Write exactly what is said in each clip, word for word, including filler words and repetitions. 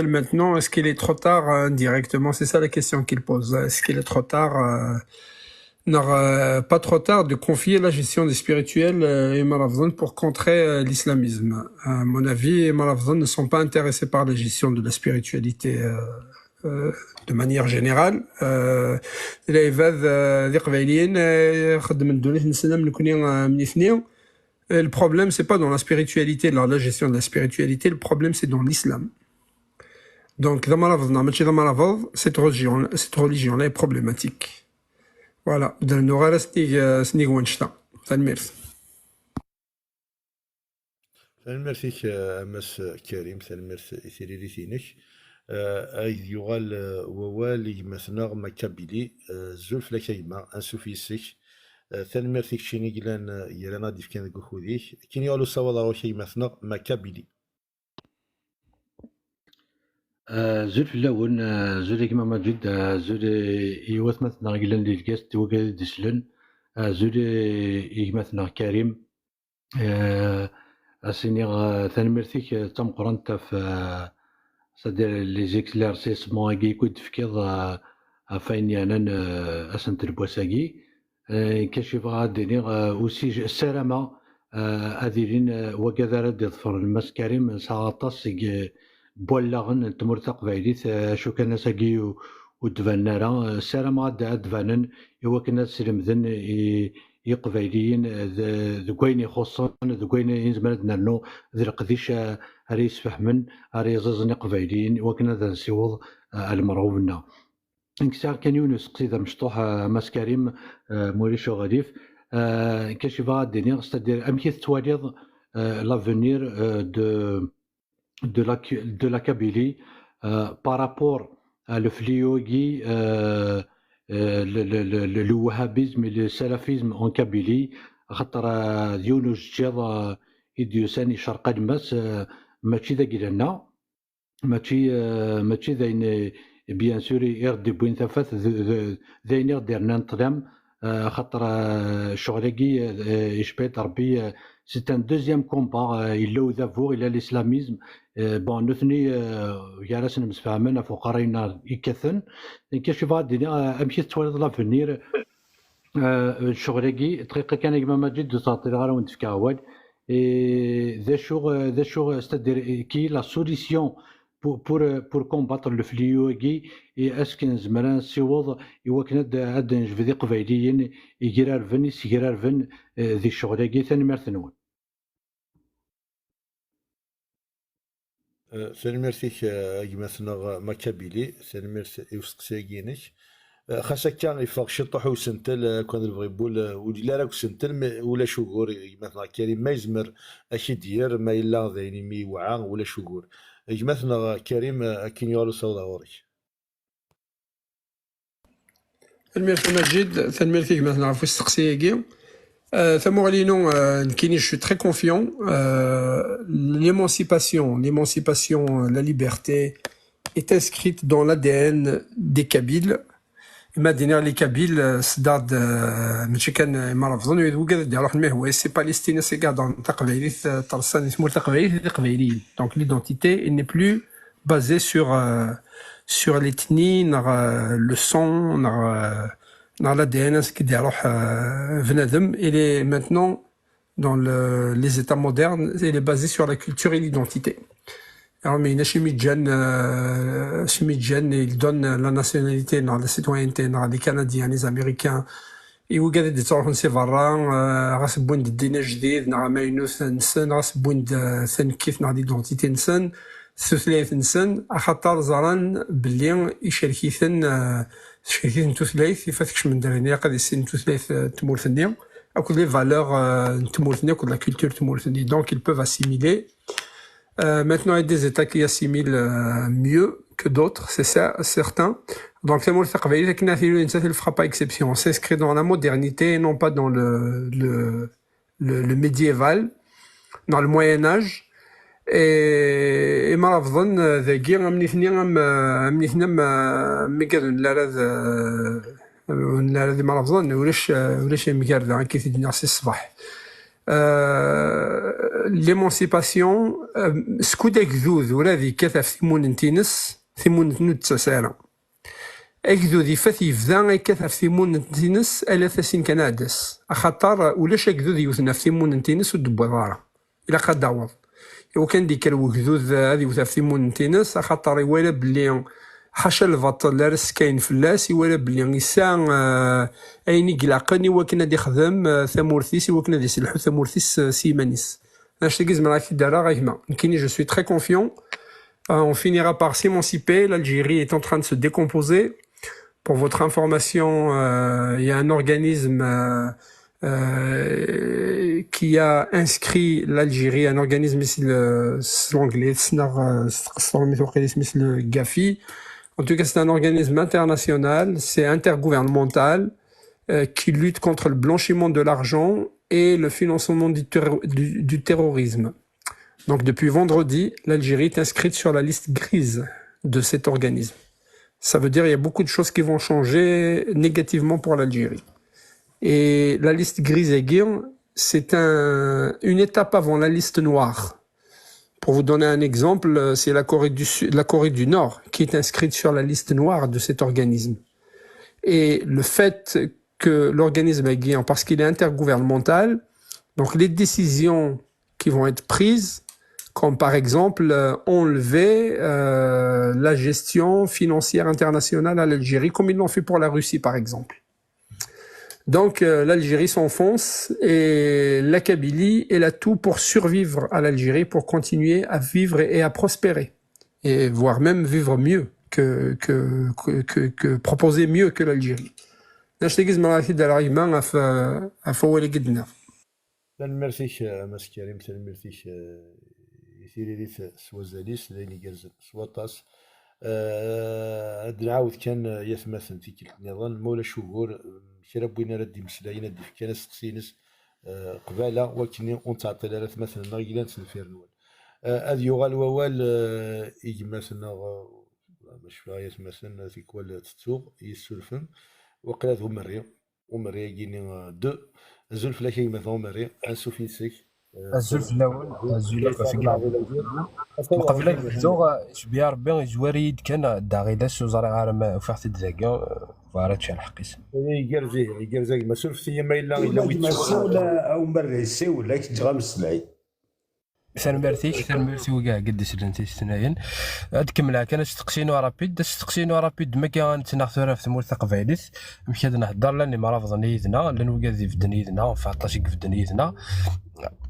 Maintenant, est-ce qu'il est trop tard, euh, indirectement? C'est ça la question qu'il pose. Est-ce qu'il est trop tard, euh, non, euh, pas trop tard de confier la gestion des spirituels, euh, Imam Ramadan pour contrer, euh, l'islamisme? À mon avis, Imam Ramadan ne sont pas intéressés par la gestion de la spiritualité, euh, euh, de manière générale. Euh, les Ibad, euh, les Qbayliyin, euh, خدم الدنيا نسلم نكوني، euh, منيثني. Euh, le problème, c'est pas dans la spiritualité, la, la gestion de la spiritualité, le problème, c'est dans l'islam. Donc, ذا مرض، نعم، ماشي ذا مرض، cette religion, cette religion-là est problématique. Voilà, de nous rester, euh, سنيغ وانشتا. تنميرت. Tanemmirt-ik, eh, a Mass Karim, tanemmirt i tiririt-inek. Eh, ad yuɣal, eh, wawal i gma-tneɣ Makabili, eh, zul fell-ak a gma, ansuf yes-k. Eh, tanemmirt i keččini i yellan, eh, yellan ad d-ifkan deg ukud-ik. Akin yuɣal usawaḍ ɣer-k a gma-tneɣ Makabili. Azul fell-awen, azul a gma Maǧid, azul i, i watmaten-nneɣ i yellan di Lgast, i wigad i d-isellen, azul i, i gma-tneɣ Karim. Eh, ad s-iniɣ, eh, tanemmirt-ik, eh, d tameqqrant ɣef, eh, c'est-à-dire les éclaircissements-agi i d-tefkiḍ, eh, ɣef wayen yeɛnan, eh, asentel n wass-agi. Eh, kac i bɣiɣ ad d-iniɣ, eh, aussi, ssarameɣ, eh, ad ilin, eh, wagad ara d-iḍefren Mass Karim, nesɛa aṭas seg, eh, wallaɣen n tmurt taqbaylit, eh, acu kan ass-agi ur, ur d-banen ara. Eh, ssarameɣ ad, ad d-banen i wakken ad slemden i, i Iqbayliyen, eh, de-, deg wayen ixuṣṣen, deg wayen i nezmer ad nernu d leqdic, eh, ara yesfehmen, ara yeẓẓiẓen Iqbayliyen, i wakken ad nsiweḍ, eh, ɣer lmerɣub-nneɣ. Nekk sɛiɣ kan yiwen useqsi d amecṭuḥ, eh, a Mass Karim, eh, ma ulac uɣilif. Eh, kac i bɣiɣ ad d-iniɣ, c'est-à-dire, amek i tettwaliḍ, eh, l'avenir, eh, de, de la, de la Kabylie, eh, par rapport à le fléau-agi, eh, eh, le, le, le, le, le wahhabisme et le salafisme en Kabylie, axaṭer, eh, d yiwen ujeǧǧiḍ, eh, i d-yusan icerq alemmas, eh, mačči d agla-nneɣ. Mačči, eh, mačči d ayen, eh, bien sûr, i, i ɣ-d-iwwin tafat, d, d, d ayen i ɣ-d-yernan ṭṭlam, eh, axaṭer, eh, ccɣel-agi, eh, eh, icba-d Rebbi, eh, c'est un deuxième combat, eh, yella udabu, yella l'islamisme, eh, bon, nutni, eh, gar-asen msefhamen ɣef uqerray-nneɣ ikkaten. Nekk acu bɣiɣ ad d-iniɣ, eh, amek i tettwaliḍ l'avenir, eh, ccɣel-agi, dqiqa kan a gma Maǧid, ur ttɛeṭṭileɣ ara ad wen-d-fkeɣ awal. Eh, d acu, eh, d acu, c'est-à-dire, eh, qui est la solution pour, pour, euh, pour combattre le fléau-agi, et est-ce que nezmer ad nessiweḍ i wakken ad, ad d-nejbed Iqbayliyen igrarben, isegrarben, eh, di ccɣel-agi? Tanemmirt-nwen. Eh, tanemmirt-ik, eh, a gma-tneɣ Makabili, tanemmirt i usteqsi-agi-inek. Eh, xas akka, iffeɣ ciṭuḥ i usentel, eh, kan lebɣi n wul, eh, ur yelli ara deg usentel, mais ulac ugur, gma-tneɣ Karim, ma yezmer ad k-id-yerr, ma yella d ayen imi yewɛa, ulac ugur. Gma-tneɣ Karim, eh, akin yuɣal usawaḍ ɣur-k. Tanemmirt a Maǧid, tanemmirt i gma-tneɣ ɣef usteqsi-agi. Euh, tamuɣli-inu, euh, nekkini, je suis très confiant. Euh, l'émancipation, l'émancipation, euh, la liberté est inscrite dans l'A D N des Kabyles. Ma d-iniɣ les Kabyles, euh, sdad, euh, mačči kan Imar Abḍan, mais wigad ad d-iruḥen, mais ouais, c'est Palestine, c'est gardant taqbaylit, euh, tersan i tmurt taqbaylit, d Iqbayliyen. Donc l'identité, elle n'est plus basée sur, euh, sur l'ethnie, neɣ, euh, le sang, neɣ, euh, neɣ l'A D N, ce qui déroule, euh, bnadem. Il est maintenant dans le, les États modernes, il est basé sur la culture et l'identité. Alors, mais il y a chimie de gène, euh, chimie de gène, il donne la nationalité, neɣ la citoyenneté, neɣ les Canadiens, les Américains. I wigad i d-ittruḥun si berra, euh, ɣas wwin-d ddin ajdid, neɣ amaynut-nsen, ɣas wwin-d, euh, tanekkit neɣ l'identité-nsen, tutlayt-nsen, axaṭer ẓran belli icerk-iten, euh, tcerk-iten tutlayt, ifat kecmen-d ar din, ilaq ad issinen tutlayt, euh, n tmurt-nni, akked les valeurs, euh, n tmurt-nni, akked la culture n tmurt-nni. Donc, ils peuvent assimiler. Euh, maintenant, il y a des États qui assimilent, euh, mieux que d'autres, c'est ça, certain. Donc, c'est moi, le Sakvaï, c'est qu'il y a une frappe à exception. On s'inscrit dans la modernité et non pas dans le, le, le, le médiéval, dans le Moyen Âge. Et, et Imar Abḍan, euh, dagi, am nitni, am, euh, am nitni, am, euh, am wigad ur nelli ara d, euh, ur nelli ara d Imar Abḍan, ulac, euh, ulac amgarad, hein, qui est dit, c'est le صباح. Euh, l'émancipation, euh, skud agdud ur ad yekkat ɣef timunent-ines, timunent ur d-tettas ara. Agdud ifat yebda yekkat ɣef timunent-ines ala tasin kan ad d-tas. Axaṭer ulac agdud yewten ɣef timunent-ines ur d-tewwiḍ ara. Ilaq ad d-taweḍ. Iwakken ad d-yekker wegdud, eh, ad yewt ɣef timunent-ines, axaṭer iwala belli ḥaca lbaṭel ara sskayen fell-as, iwala belli yesɛa, eh, ayen i ilaqen iwakken ad ixdem, eh, tamurt-is, iwakken ad iselḥu tamurt-is, eh, s yiman-is. Annect-agi zemreɣ ad k-t-id-rreɣ a gma. Nekkini, je suis très confiant. Euh, on finira par s'émanciper. L'Algérie est en train de se décomposer. Pour votre information, euh, il y a un organisme, euh, euh, qui a inscrit l'Algérie, un organisme ici, le, l'anglais, c'est, euh, c'est le Gafi. En tout cas, c'est un organisme international, c'est intergouvernemental, euh, qui lutte contre le blanchiment de l'argent et le financement du terro-, du, du terrorisme. Donc depuis vendredi, l'Algérie est inscrite sur la liste grise de cet organisme. Ça veut dire qu'il y a beaucoup de choses qui vont changer négativement pour l'Algérie. Et la liste grise, c'est un, une étape avant la liste noire. Pour vous donner un exemple, c'est la Corée du Sud, la Corée du Nord qui est inscrite sur la liste noire de cet organisme. Et le fait que l'organisme est, parce qu'il est intergouvernemental, donc les décisions qui vont être prises, comme par exemple, euh, enlever, euh, la gestion financière internationale à l'Algérie, comme ils l'ont fait pour la Russie, par exemple. Donc, euh, l'Algérie s'enfonce et la Kabylie, elle a tout pour survivre à l'Algérie, pour continuer à vivre et à prospérer, et voire même vivre mieux que, que, que, que, que proposer mieux que l'Algérie. Annect-agi zemreɣ ad t-id-rreɣ a gma ɣef, ɣef wawal-agi d-nniɣ. Tanemmirt-ik, a Mass Karim, tanemmirt-ik, eh, i tiririt s wazal-is, d ayen igerrzen s waṭas. Eh, ad nɛawed kan, eh, i atmaten tikkelt nniḍen, ma ulac ugur, eh, kra n win ara d-imeslayen, ad d-ifk kan asteqsi-ines, eh, qbala, wakken ur nettɛeṭṭil ara atmaten-nneɣ i yellan s deffir-nwen. Eh, ad yuɣal wawal, eh, i gma-tneɣ, eh, ma cfiɣ ay atmaten, tikwal tettuɣ, yessurfem, waqila d umerri. Umerri-agi-nni, euh, deux. Azul fell-ak a gma-tneɣ Umerri, ansuf yis-k. Euh, azul fell-awen, azul akk ɣef yigerdan. Qbel ad bduɣ, euh, cbiya Rebbi izwar-iyi-d kan, euh, d aɣilas ur ẓriɣ ara ma ufiɣ-t-id dagi, euh, bɣiɣ ara ččeɣ lḥeqq-is. Igerrez ihi, igerrez a gma, surfet-iyi ma yella, yella wi yettuɣ. Siwel a Umerri, siwel, ad k-ǧǧeɣ ameslay. Tanemmirt-ik, tanemmirt i wigad i d-isellen tisnayen. Ad kemmleɣ kan asteqsi-inu rapid. Asteqsi-inu rapid, ma akka ad nettnaɣ tura ɣef tmurt taqbaylit, amek ad nehder? Llan imrabḍen yid-neɣ, llan wigad ibedden yid-neɣ, ɣef aṭas i ibedden yid-neɣ.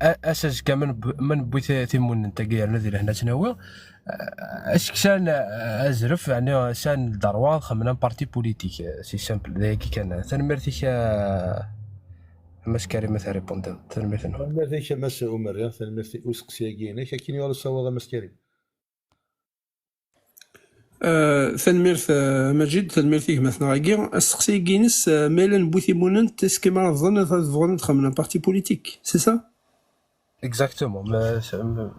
A-, ass azekka ma newwi, ma newwi ti-, timunent-agi yerna di lehna ad tt-nawi. Est-ce que sɛan, euh, azref, yeɛni sɛan le droit ad xedmen un parti politique, euh, c'est simple, d ayagi kan. Tanemmirt-ik, euh, a Mass Karim, ad t-répondre. Tanemmirt-nwen. Tanemmirt-ik a Mass Umerri, tanemmirt i useqsi-agi-inek. Akken yuɣal usawaḍ a Mass Karim. Euh, tanemmirt, euh, Majid, tanemmirt i gma-tneɣ-agi. Asteqsi-agi-ines, euh, ma yella newwi timunent, est-ce que imrabḍen ad, ad bɣun ad xedmen un parti politique, c'est ça? Exactement. Ma, ma,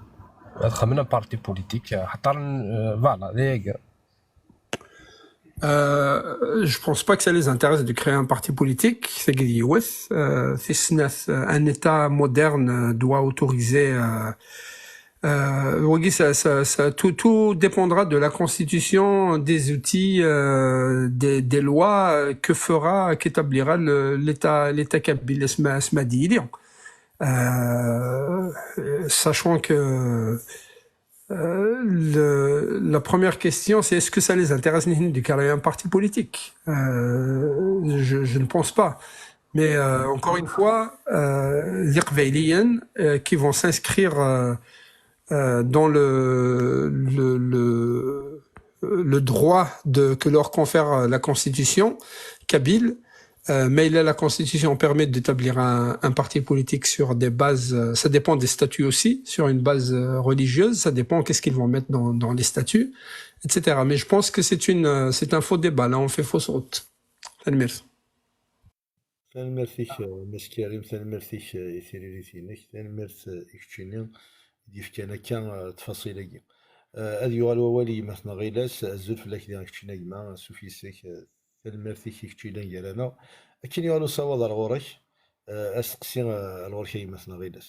ad xedmen un parti politique, euh, xaṭer, euh, voilà, d ayagi. Euh, je pense pas que ça les intéresse de créer un parti politique. Tagi d yiwet. Euh, tis snat, euh, un État moderne, euh, doit autoriser, euh, euh, wagi, ça, ça, ça, tout, tout dépendra de la constitution, des outils, euh, des, des lois, euh, que fera, qu'établira le, l'État, l'État kabyle, asma, asma d-yili. Euh, sachant que, euh, le, la première question, c'est est-ce que ça les intéresse de créer un parti politique? Euh, je, je ne pense pas. Mais, euh, encore une fois, euh, les Qbayliens, euh, qui vont s'inscrire, euh, euh, dans le, le, le, le droit de, que leur confère, euh, la Constitution kabyle. Euh, mais là, la Constitution permet d'établir un, un parti politique sur des bases, euh, ça dépend des statuts aussi, sur une base, euh, religieuse, ça dépend qu'est-ce qu'ils vont mettre dans, dans les statuts, et cetera. Mais je pense que c'est une, euh, c'est un faux débat. Là, on fait fausse route. Tanemmirt. Tanemmirt-ik, eh, Mass Karim, tanemmirt-ik, eh, i tiririt-inek, tanemmirt, eh, i keččini i d-yefkan akka, eh, ttfaṣil-agi. Eh, ad yuɣal wawal i gma-tneɣ Ɣilas, azul fell-ak diɣen keččini a gma, ansuf yis-k, eh, tanemmirt-ik i keččini gar-aneɣ. Akken yuɣal usawaḍ ar ɣur-k, eh, asteqsi, eh, ar ɣur-k a gma-tneɣ Ɣilas.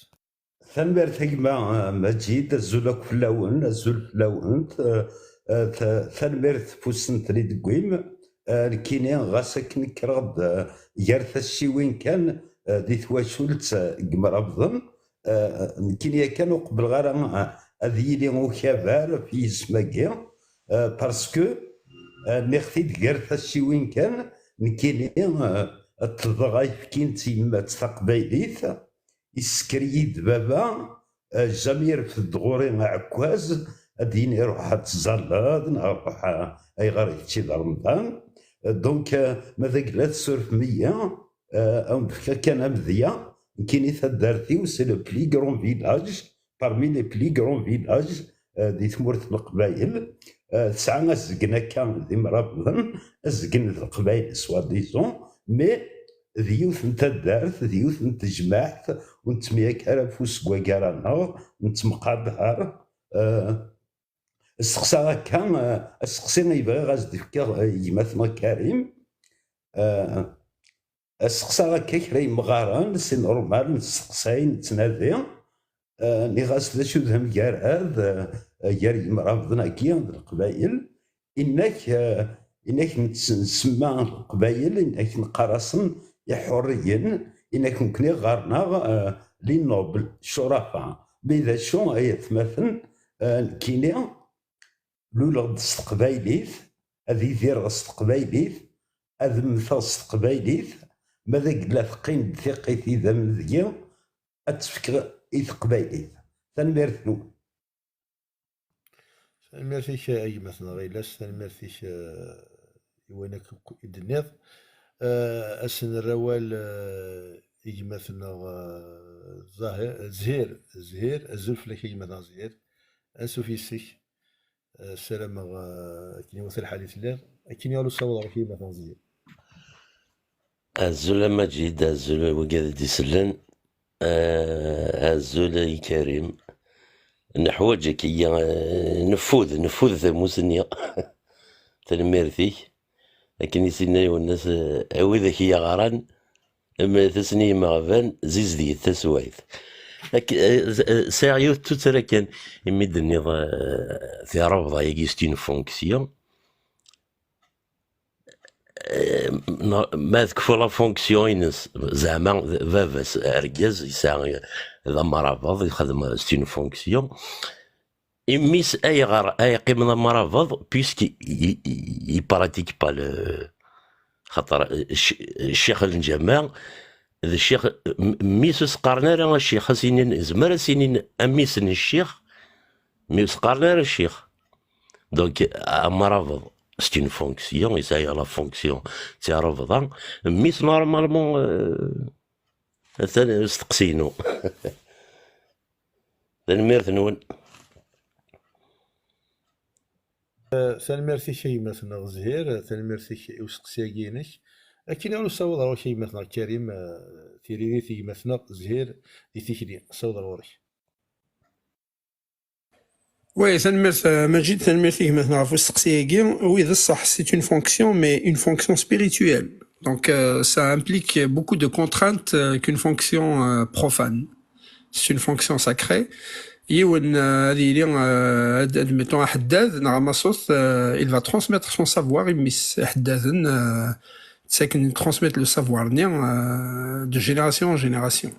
Tanemmirt a gma, eh, Maǧid, azul akk fell-awen, azul fell-awent. Eh, eh, ta-, tanemmirt ɣef usentel i d-tewwim. Eh, nekkini ɣas akken kkreɣ-d, eh, gar tacciwin kan, eh, di twacult, eh, n Yimrabḍen, eh, nekkini yakan ur qebbleɣ ara, eh, ad yili ukabar ɣef yisem-agi, eh, parce que, eh, nniɣ-t-id gar tacciwin kan, nekkini, eh, ṭṭḍeɣ ayefki n tyemmat taqbaylit, issker-iyi-d baba, eh, jamais yerfed ɣur-i aɛekkaz, ad d-yini ruḥ ad tẓalleḍ, neɣ ruḥ, eh, ayɣer i kečči d Remḍan. Eh, donc, eh, ma d agla tessurfem-iyi, eh, ad wen-d-fkeɣ kan amedya, nekkini taddart-iw, c'est le plus grand village, parmi les plus grands villages, eh, di tmurt n Leqbayel. Eh, tesɛa azgen akka d Imrabḍen, azgen d Leqbayel, soi-disant, mais d yiwet n taddart, d yiwet n tejmaɛt, ur nettemyak ara afus deg wagar-nneɣ, nettemqadar. Eh, asteqsa akka, eh, asteqsi i bɣiɣ ad s-d-fkeɣ, eh, i gma-tneɣ Karim. Eh, asteqsa akka kra yemɣaren, c'est normal, nesteqsay, nettnadi. Eh, nniɣ-as d acu d amgarad, eh, gar yimrabḍen-agi d Leqbayel. Inna-k, eh, inna-k nets-, nsemma Leqbayel, inna-k neqqar-asen iḥuriyen, inna-k nekkni ɣer-neɣ, eh, les nobles, ccurafa. Mais d acu ay atmaten, eh, nekkini luleɣ-d s teqbaylit, ad idireɣ s teqbaylit, ad mmteɣ s teqbaylit, ma d agella teqqim-d tiqqit idammen deg-i, ad tt-fkeɣ i teqbaylit. Tanemmirt-nwen. Tanemmirt-ik a gma-tneɣ Ilas, tanemmirt-ik, eh, i wayen akk i d-tenniḍ. Eh, ad s-nerr awal, eh, i gma-tneɣ, eh, Zahir, Zhir, Zhir, azul fell-ak a gma-tneɣ Zhir. Ansuf yes-k. Eh, ssarameɣ, eh, akken iwata lḥal i telliḍ. Akken i ɣer ur ssawḍeɣ akk i gma-tneɣ Zhir. Azul a Maǧid, azul a wigad i d-isellen. Eh, azul a Karim. Neḥwaǧ akka, eh, neffud, neffud tamusni. Tanemmirt-ik. Akken i s-yenna Yunes, eh, a widak i yaɣran, am tasni imeɣban, zizdiget taswayt. Ak-, eh, z-, eh, sɛiɣ yiwet tuttra kan, imi d-tenniḍ, eh, tirebḍa-agi c'est une fonction. Eh, no-, ma tekfu la fonction-ines, zeɛma d-, baba-s argaz, yesɛa, d amrabeḍ, yexdem, c'est une fonction. Imi-s ayɣer ay yeqqim d amrabeḍ, puisque i, i, i pratique pas le, xaṭer, eh, cc-, ccix n lǧameɛ, d ccix, m-, mmi-s ur s-qqaren ara a ccix, a s-inin, izmer a s-inin a mmi-s n ccix, mais ur s-qqaren ara ccix. Donc, amrabeḍ, c'est une fonction, yesɛa la fonction, d tirebḍa. Mmi-s, normalement, euh, atan usteqsi-inu. Tanemmirt-nwen. Eh, tanemmirt-ik a gma-tneɣ Zhir, tanemmirt-ik i usteqsi-agi-inek. Akken i ɣer ur ssawḍeɣ ɣur-k a gma-tneɣ Karim, eh, tiririt i gma-tneɣ Zhir di tikli. Ssawḍeɣ ɣur-k. Oui, tanemmirt, eh, Maǧid, tanemmirt i gma-tneɣ ɣef usteqsi-agi. Oui, d ṣṣeḥ, c'est une fonction, mais une fonction spirituelle. Donc, euh, ça implique beaucoup de contraintes, euh, qu'une fonction, euh, profane. C'est une fonction sacrée. Yiwen, euh, ad yili, euh, ad, admettons, aḥeddad, neɣ amaṣut, euh, il va transmettre son savoir i mmi-s. Iḥeddaden, euh, ttaken, transmettre le savoir-nni, euh, de génération en génération.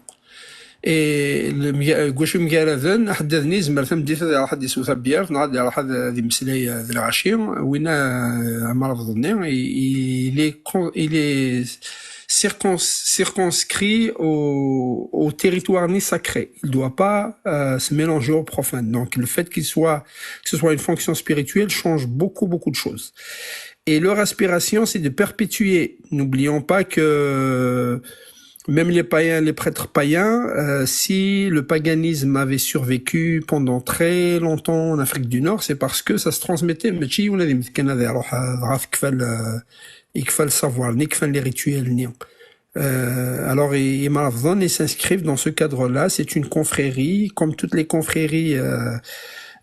Et le mga-, deg wacu mgaraden, aḥeddad-nni yezmer tameddit ad iruḥ ad isew tabyirt, neɣ ad iruḥ ad, ad imeslay, euh, d lɣaci. Winna, euh, amrabeḍ-nni, il, il est con-, il est circons-, circonscrit au, au territoire ni sacré. Il doit pas, euh, se mélanger au profane. Donc, le fait qu'il soit, que ce soit une fonction spirituelle change beaucoup, beaucoup de choses. Et leur aspiration, c'est de perpétuer. N'oublions pas que même les païens, les prêtres païens, euh, si le paganisme avait survécu pendant très longtemps en Afrique du Nord, c'est parce que ça se transmettait. Mais si on a des, euh, يكفى le savoir, يكفى les rituels. Euh, alors, i-, Imrabḍen, ils s'inscrivent dans ce cadre-là. C'est une confrérie, comme toutes les confréries, euh,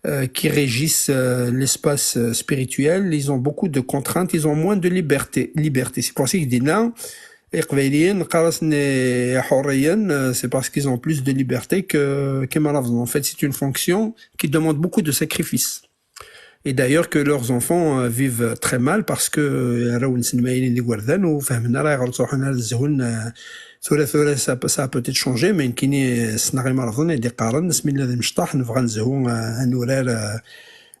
euh, qui régissent, euh, l'espace, euh, spirituel. Ils ont beaucoup de contraintes, ils ont moins de liberté. Liberté. C'est pour ça que je dis là, Iqbayliyen qqar-asen iḥuriyen, euh, c'est parce qu'ils ont plus de liberté que, qu'imarabeḍen. En fait, c'est une fonction qui demande beaucoup de sacrifices. Et d'ailleurs que leurs enfants, euh, vivent très mal parce que, euh, arraw-nsen ma yilin d igerdan ur fehhmen ara ayɣer ur ttruḥun ara ad zhun, euh, tura, tura, ça, ça a peut-être changé, mais nekkini, euh, ssneɣ imarabeḍen i d-iqqaren, asmi nella d imecṭaḥ, nebɣa ad nezhu, euh, ad nurar, euh,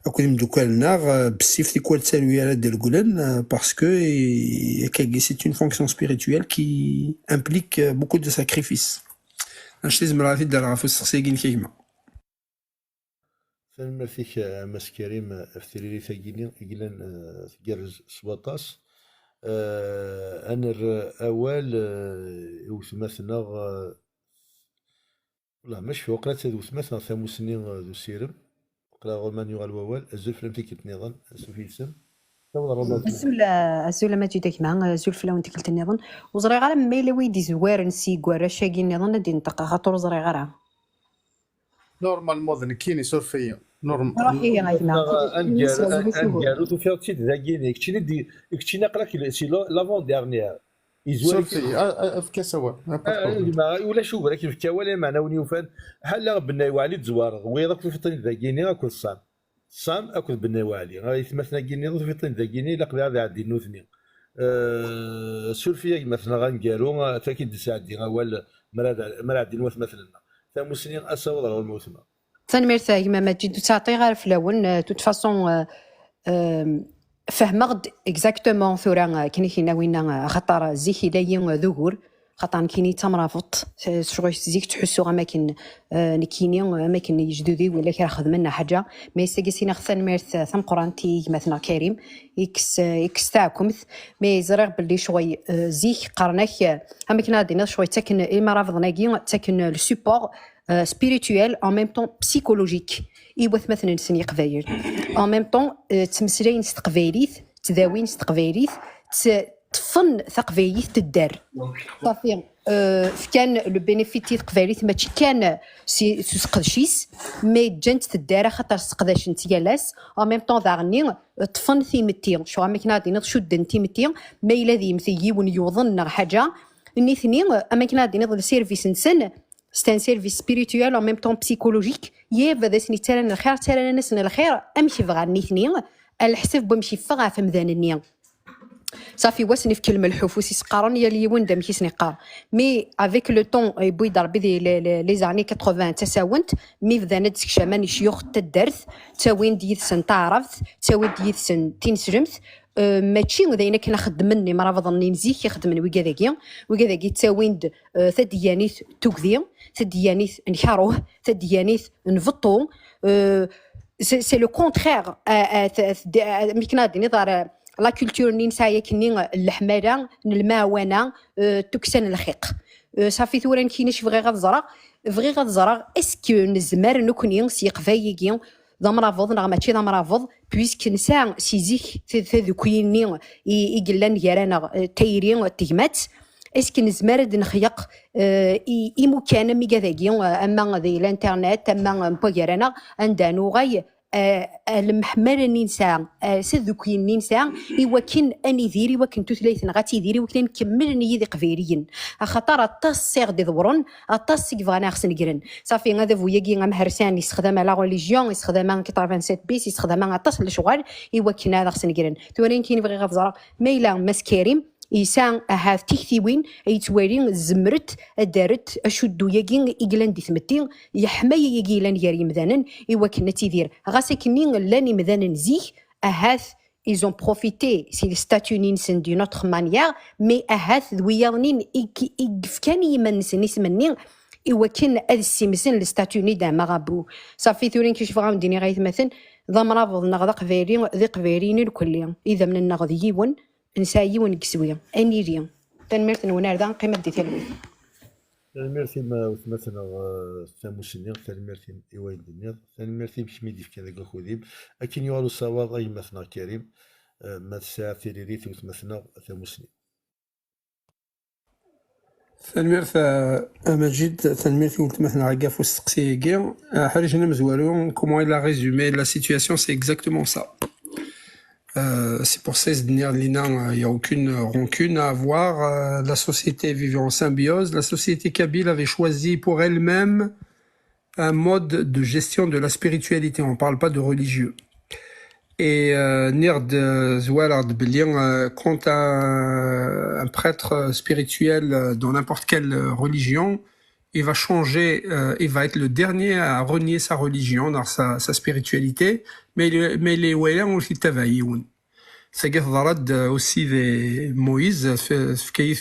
akked imeddukal-nneɣ, euh, bessif tikwal ttaru ara d-regglen, euh, parce que, euh, akkagi, c'est une fonction spirituelle qui implique, euh, beaucoup de sacrifices. Annect-a i zemreɣ ad t-id-rreɣ ɣef usteqsi-agi-inek a gma. Tanemmirt-ik a Mass Karim ɣef tririt-agi-nni i yellan, eh, tgerrez s waṭas. Eh, ad nerr awal, eh, i wetma-tneɣ, eh, wala, ma cfiɣ, aql-aɣ d wetma-tneɣ Tamusni, eh, d Usirem. Aql-aɣ ɣur-m ad yuɣal wawal. Azul fell-am tikkelt-nniḍen, ansuf yid-sen. Taweḍ ɣur-m a wetma. Azul, eh, azul a Maǧid a gma, eh, azul fell-awen tikkelt nniḍen. Ur ẓriɣ ara ma yella wi d-izwaren seg warrac-agi nniḍen ad d-inṭeq, axaṭer ur ẓriɣ ara. Normalement d nekkini, suref-iyi. Norm- Ruḥ ihi a gma. Angar, angar ur tufiḍ-tt-id dagini, keččini d-, keččini aql-ak si lo-, l'avant-dernière. Izwar-ik. Suref-iyi, a- a- efk-as awal. Ah, pas de problème. Gma, ulac ugur, akken fekk awal, ay meɛna win yufan. Ḥala Bennay Waɛli d-zwareɣ, wiyaḍ akk tufiḍ-ten-id dagini akked Sam. Sam akked Bennay Waɛli. Aytmaten-agi-nni tufiḍ-ten-id dagini, ilaq ad ɛeddin nutni. Eh, suref-iyi a gma-tneɣ aneggaru, ad ak-id-nesɛeddi awal mi ara d-, mi ara ɛeddin watmaten-nneɣ. Tamusni, asawaḍ ɣer welma wetma. Tanemmirt a gma Maǧid, ur ttɛeṭṭiɣ ara fell-awen. Euh, de toute façon, euh, euh, fehmeɣ-d exactement tura, euh, akken i k-yenna winna, euh, axaṭer zik yella-yi, euh, d ugur, axaṭer nekkini d tamrabeḍt, s-, s-, zik ttḥussuɣ am akken, euh, nekkini, euh, am akken yejdud-iw yella kra xedmen neɣ ḥaǧa, mais ass-agi ad s-iniɣ tanemmirt, euh, tameqqrant i gma-tneɣ Karim, ikkes, euh, ikkes taɛkemt, mais ẓriɣ belli ccɣel, euh, zik qqaren-ak, euh, am akken ad d-tiniḍ ccɣel ttaken imarabeḍen-agi, ttaken le support, euh, spirituel, en même temps psychologique i watmaten-nsen Iqbayel. En même temps, euh, ttmeslayen s teqbaylit, ttdawin s teqbaylit, tt-, ṭṭfen taqbaylit tedder. Ṣafi, euh, fkan le bénéfice i teqbaylit, mačči kan si, s useqdec-is, mais ǧǧan-tt tedder axaṭer sseqdacen-tt yal ass. En même temps daɣenni, ṭṭfen timetti, ccɣel am akken ad d-tiniḍ cudden timetti, ma yella d yemti yiwen yuḍen neɣ ḥaǧa, nitni, am akken ad d-tiniḍ, le service-nsen, c'est un service spirituel, en même temps psychologique. Yaf ad asen-yettarran lxir, ttarran-asen lxir amek bɣan nitni, ɛla ḥsab n wamek yeffeɣ ɣef umdan-nni. Ṣafi, wa sen-ifk lmelḥ ufus, i s-qqaren, yal yiwen d amek i sen-iqqar. Mais avec le temps, yewwi-d Rebbi di les, les, les années quatre-vingts d tasawent, mi bdan ad d-sekcamen icyux n taddart, ttawin-d yid-sen taɛrabt, ttawin-d yid-sen tineslemt, euh, mačči d ayen akken xeddmen imrabeḍen-nni n zik i xeddmen wigad-agi. Wigad-agi ttawin-d, euh, tadegganit n tugdi, tadegganit n karuh, tadegganit n beṭṭu. Euh, c'est, c'est le contraire, euh, euh, t-, t-, d-, euh, mi akken ad d-tiniḍ ar, euh, la culture-nni nesɛa akkenni, euh, n leḥmala, n lemɛawana, euh, tukksa n lxiq. Euh, ṣafi tura nekkini acu bɣiɣ ad ẓreɣ, bɣiɣ ad ẓreɣ, est-ce que nezmer nekkni s Yiqbayliyen d amrabeḍ neɣ mačči d amrabeḍ, puisque nesɛa si zik t-, tadukli-nni i, i yellan gar-aneɣ, eh, tayri d tegmat, est-ce que nezmer ad nexyeq, eh, i, imukan am igad-agi, eh, ama di l'internet, ama n wagar-aneɣ, anda nuɣal, eh, eh, lemḥemmala-nni nesɛa, eh, s tadukli-nni nesɛa, i wakken ad nidir, i wakken tutlayt-nneɣ ad tidir, i wakken ad nkemmel nnig Iqbayliyen. Axaṭer aṭas i ɣ-d-iḍewren, aṭas i yebɣan ad ɣ-snegren. Ṣafi, adabu-agi amhersan yessexdam la religion, yessexdam quatre-vingt-sept bis, yessexdam aṭas n lecɣal i wakken ad ɣ-snegren. Tura nekkini bɣiɣ ad ẓreɣ ma yella Mass Karim yesɛa ahat tiktiwin ay yettwali tzemret ad d-terret acuddu-agi i yellan di tmetti, yeḥma-yagi yellan gar yimdanen i wakken ad tidir. Ɣas akkenni llan imdanen zik, ahat ils ont profité si le statut-nni-nsen d'une autre manière, mais ahat d wiyaḍ-nni i k-, i yefkan i yiman-nsen isem-nni i wakken ad ssimsen le statut-nni d'un marabout. Ṣafi, tura nekk acu bɣiɣ ad wen-d-iniɣ ay atmaten, d amrabeḍ neɣ d aqbayli, d iqbayliyen irkelli. Idammen-nneɣ d yiwen, nesɛa yiwen n yiswi. Ad nili. Tanemmirt-nwen ar da, qqimet di talwit. Tanemmirt-im a wetma-tneɣ, eh, Tamusni, tanemmirt-im i wayen d-tenniḍ, tanemmirt-im kemm i d-yefkan deg wakud-im. Akken yuɣal usawaḍ a gma-tneɣ Karim, eh, ma tesɛiḍ tiririt i wetma-tneɣ Tamusni. Tanemmirt a, a Maǧid, tanemmirt i weltma-tneɣ agi ɣef usteqsi-agi. Eh, Ḥric n amezwaru, comment il a résumé la situation, c'est exactement ça. Euh, c'est pour ça, je dis, Lina, euh, il n'y a aucune rancune à avoir. Euh, la société vivait en symbiose. La société kabyle avait choisi pour elle-même un mode de gestion de la spiritualité. On ne parle pas de religieux. Et euh, Nird Zoualard Belian, euh, quand un, un prêtre spirituel euh, dans n'importe quelle religion, il va changer, euh, il va être le dernier à renier sa religion, sa, sa spiritualité, mais il, mais il est aussi. Tagi teḍra-d aussi d Moïse, tefka-yi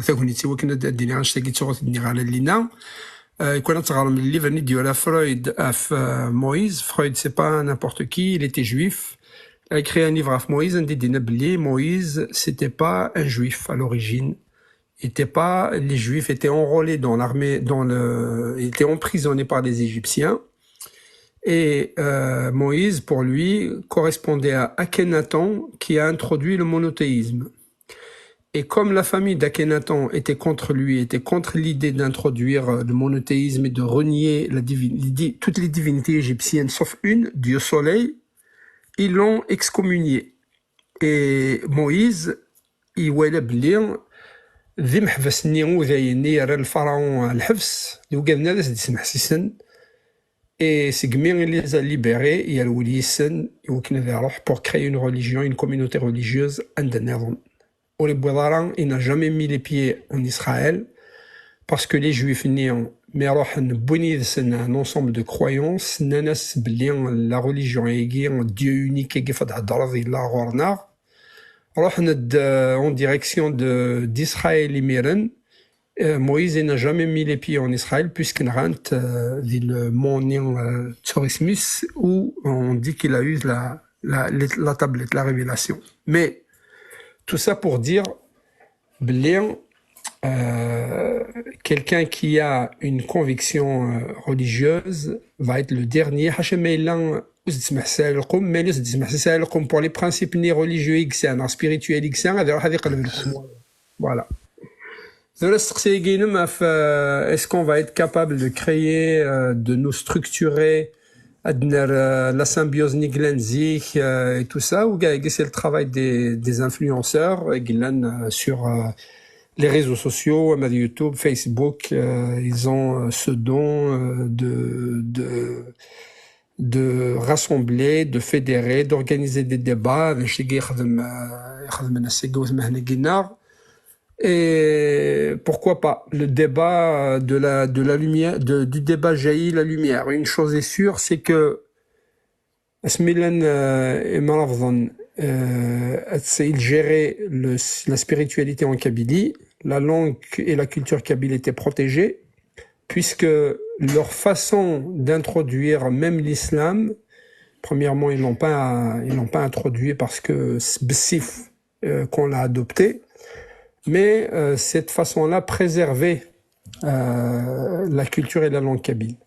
tagnit i wakken ad d-iniɣ annect-agi d tuɣut d-nniɣ ara llina. Kwan ad teɣrem le livre-nni d-yura Freud ɣef Moïse. Freud, c'est pas n'importe qui, il était juif. Il a écrit un livre ɣef Moïse, anda i d-yenna belli Moïse, c'était pas un juif à l'origine. Était pas, les Juifs étaient enrôlés dans l'armée, dans le, étaient emprisonnés par les Égyptiens. Et euh, Moïse, pour lui, correspondait à Akhenaton qui a introduit le monothéisme. Et comme la famille d'Akhenaton était contre lui, était contre l'idée d'introduire le monothéisme et de renier la, toutes les divinités égyptiennes sauf une, Dieu Soleil, ils l'ont excommunié. Et Moïse, iwala belli d imeḥbas-nni udayen i yerra lfaraɛun lḥebs, d ugaden ad as-d-ismeḥsisen, et segmi i les a libérés, yerwel yis-sen i wakken ad iruḥ pour créer une religion, une communauté religieuse anda nniḍen. Ur iwwiḍ ara, il n'a jamais mis les pieds en Israël, parce que les Juifs-nni mi ruḥen wwin yid-sen un ensemble de croyances, nnan-as belli la religion-agi, Dieu unique-agi f ad-heddreḍ yella ɣur-neɣ, ruḥen-d euh, en direction de d'Israël imiren. Euh, Moïse n'a jamais mis les pieds en Israël puisque nɣan-t euh, di le mont-nni euh, Tsorimis où on dit qu'il a eu la, la, la tablette, la révélation. Mais tout ça pour dire belli euh, quelqu'un qui a une conviction euh, religieuse va être le dernier. Ḥaca ma yella ur s-d-smeḥsal lqum, mais ur s-d-smeḥsal lqum pour les principes ni religieux i yesɛa, neɣ spirituels i yesɛa, ad iruḥ ad iqleb lqum. Voilà. Tura asteqsi-agi-inem ɣef euh, est-ce qu'on va être capable de créer, euh, de nous structurer, ad nerr euh, la symbiose n yellan zik euh, et tout ça, ou gars, c'est le travail des, des influenceurs euh, i yellan euh, sur euh, les réseaux sociaux, ama d YouTube, Facebook, euh, ils ont euh, ce don euh, de, de, de rassembler, de fédérer, d'organiser des débats, d acu i yexdem, euh, yexdem ass-agi wetma-nneɣ. Et pourquoi pas le débat de la, de la lumière, de, du débat jaillit la lumière. Une chose est sûre, c'est que asmi llan euh, imrabḍen euh, ad s- ils géraient le, la spiritualité en Kabylie, la langue et la culture kabyle étaient protégées, puisque leur façon d'introduire même l'islam, premièrement, ils l'ont pas, ils l'ont pas introduit parce que c'est bessif euh, qu'on l'a adopté, mais euh, cette façon-là préservait euh, la culture et la langue kabyle.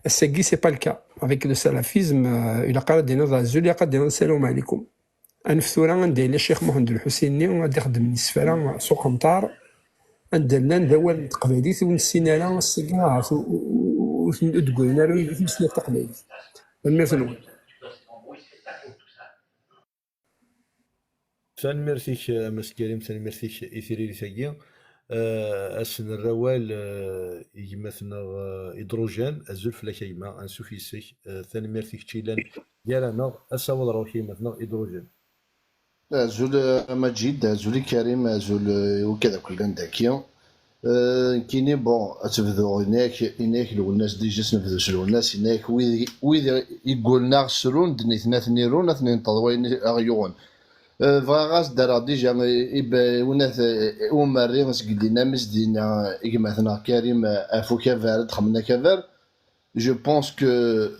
Ass-agi, c'est pas le cas. Avec le salafisme, euh, ilaq ara d-tiniḍ azul, ilaq ad d-tiniḍ salam alaikum. Anef tura anda yella Ccix Muḥend Lḥusin-nni, ad ixeddmen isefra s uqenṭar, anda llan d awal n teqbaylit ur nessin ara ass-agi, ah, ur- ur- ur- ur d-ggrin ara i tmeslayin taqbaylit. Tanemmirt-nwen. Tanemmirt-ik a Mass Karim, tanemmirt-ik i tririt-agi. Eh, ad s-nerr awal eh, i gma-tneɣ eh, Idrujan. Azul fell-ak a gma, ansuf yes-k. Eh, tanemmirt i kečč yellan gar-aneɣ. Ad s-awiḍ ɣer-k a gma-tneɣ Idrujan. Azul a Maǧid, azul i Karim, azul i wakk ad akk llan daki. Eh, nekkini, bon, ad tebduɣ ini-ak, ini-ak Lwennas, déjà s nebdu s Lwennas, ini-ak wid, wid i yullen aɣ-srun, d nitni ad ten-irun, ad ten-inṭeḍ wayen i aɣ-yuɣen. Eh, bɣiɣ ad s-d-rreɣ déjà i, i, i win ad, i umerri, seg dinna mi s-d-yenna gma-tneɣ Karim, eh, ɣef ukabar, ad xedmen akabar. Je pense que,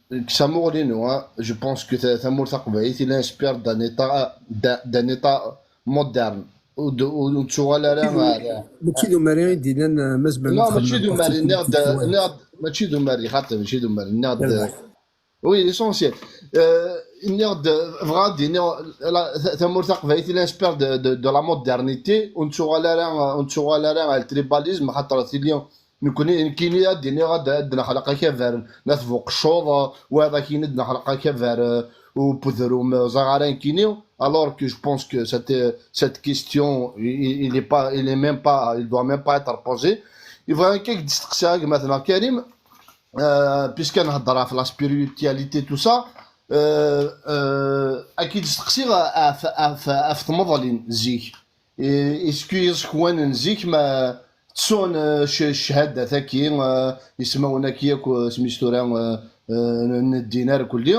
deg tamuɣli-inu, hein, je pense que ta- tamurt taqbaylit il inspire d'un état, d'un d'un état moderne. Ur d- ur ur nettuɣal ara ɣer. Mačči d umerri i d-yennan eh, ma zemren Non, ad mačči d xedmen umerri, partie nniɣ-d, politique, ouais. nniɣ-d, mačči d umerri, xaṭi, mačči d umerri, nniɣ-d. D'accord. Oui, l'essentiel. Euh, nniɣ-d, bɣiɣ ad d-iniɣ, la- ta- tamurt taqbaylit il inspire de, de, de la modernité, ur nettuɣal ara, ur nettuɣal ara ɣer le tribalisme, xaṭer tili, nekkni, nekkini ad d-iniɣ ad ad d-nexleq akabar n At Buqeccuḍ, wayeḍ akkin ad d-nexleq akabar, euh, u Podrum, ẓriɣ ara nekkini, alors que je pense que cette, cette question, il, il est pas, il est même pas, il doit même pas être posé. Yebɣa akka k-d-steqsiɣ a gma-tneɣ Karim, euh, puisque nhedder ɣef la spiritualité, tout ça, euh, euh, ad k-id-steqsiɣ ɣef, ɣef, ɣef tmeḍlin zik. Est-ce que iẓekwan n zik ma ttun, euh, cchadat-agi, euh, ismawen-agi akk, euh, smis tura, euh, euh, n ddin ar kulli?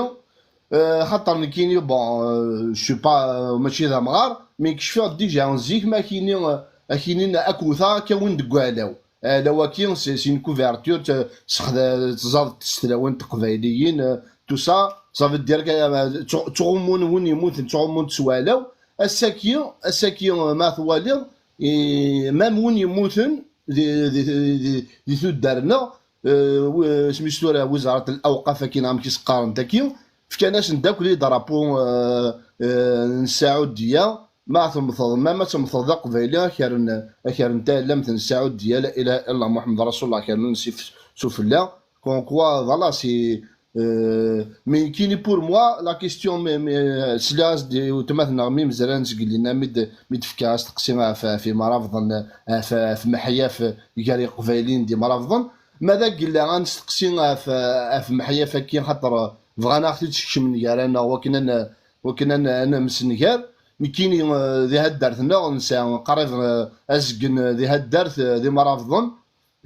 Euh, xaṭer nekkini, bon, euh, je suis pas, euh, mačči d amɣar, mais kecfiɣ déjà zik ma akini, euh, akini akkewteɣ akka win deg uɛlaw. Aɛlaw-agi, c'est, c'est une couverture, t-, sexda-, tẓaḍ s tlawin teqbayliyin, euh, tout ça, ça veut dire que, euh, ttɣ-, ttɣummun win yemmuten, ttɣummun s uɛlaw. Ass-agi, ass-agi, euh, ma twaliḍ, i, même win yemmuten di, di, di, di tuddar-nneɣ, euh, wi-, smis tura, wizarat al-awqaf, akin amek i s-qqaren taki, fkan-asen-d akk les drapeaux, euh, euh, n Saɛudiya. Ma temmteḍ, ma, ma temmteḍ d aqbayli, akaren, akaren taɛlamt n Saɛudiya, la ilaha illallah Muḥemmed Rasulullah, akaren s-, sufella. Comme quoi, voilà, c'est, euh, mais kini pour moi, la question, mais, mais, euh, sliɣ-as-d i weltma-tneɣ mi mezran zgelli-nni, mi d-, mi d-tefka asteqsi ɣef, ɣef imarabḍen, ɣef, ɣef meḥyaf gar iqbayliyen d imarabḍen. Ma d agella ad nesteqsi ɣef, ɣef meḥyaf-agi, xaṭer bɣan ad ɣ-t-id-skecmen gar-aneɣ, wakken ad n-, wakken ad n-, ad nemsengar. Nekkini, eh, di haddart-nneɣ nesɛa qrib, eh, azgen, eh, di haddart, eh, d imarabḍen.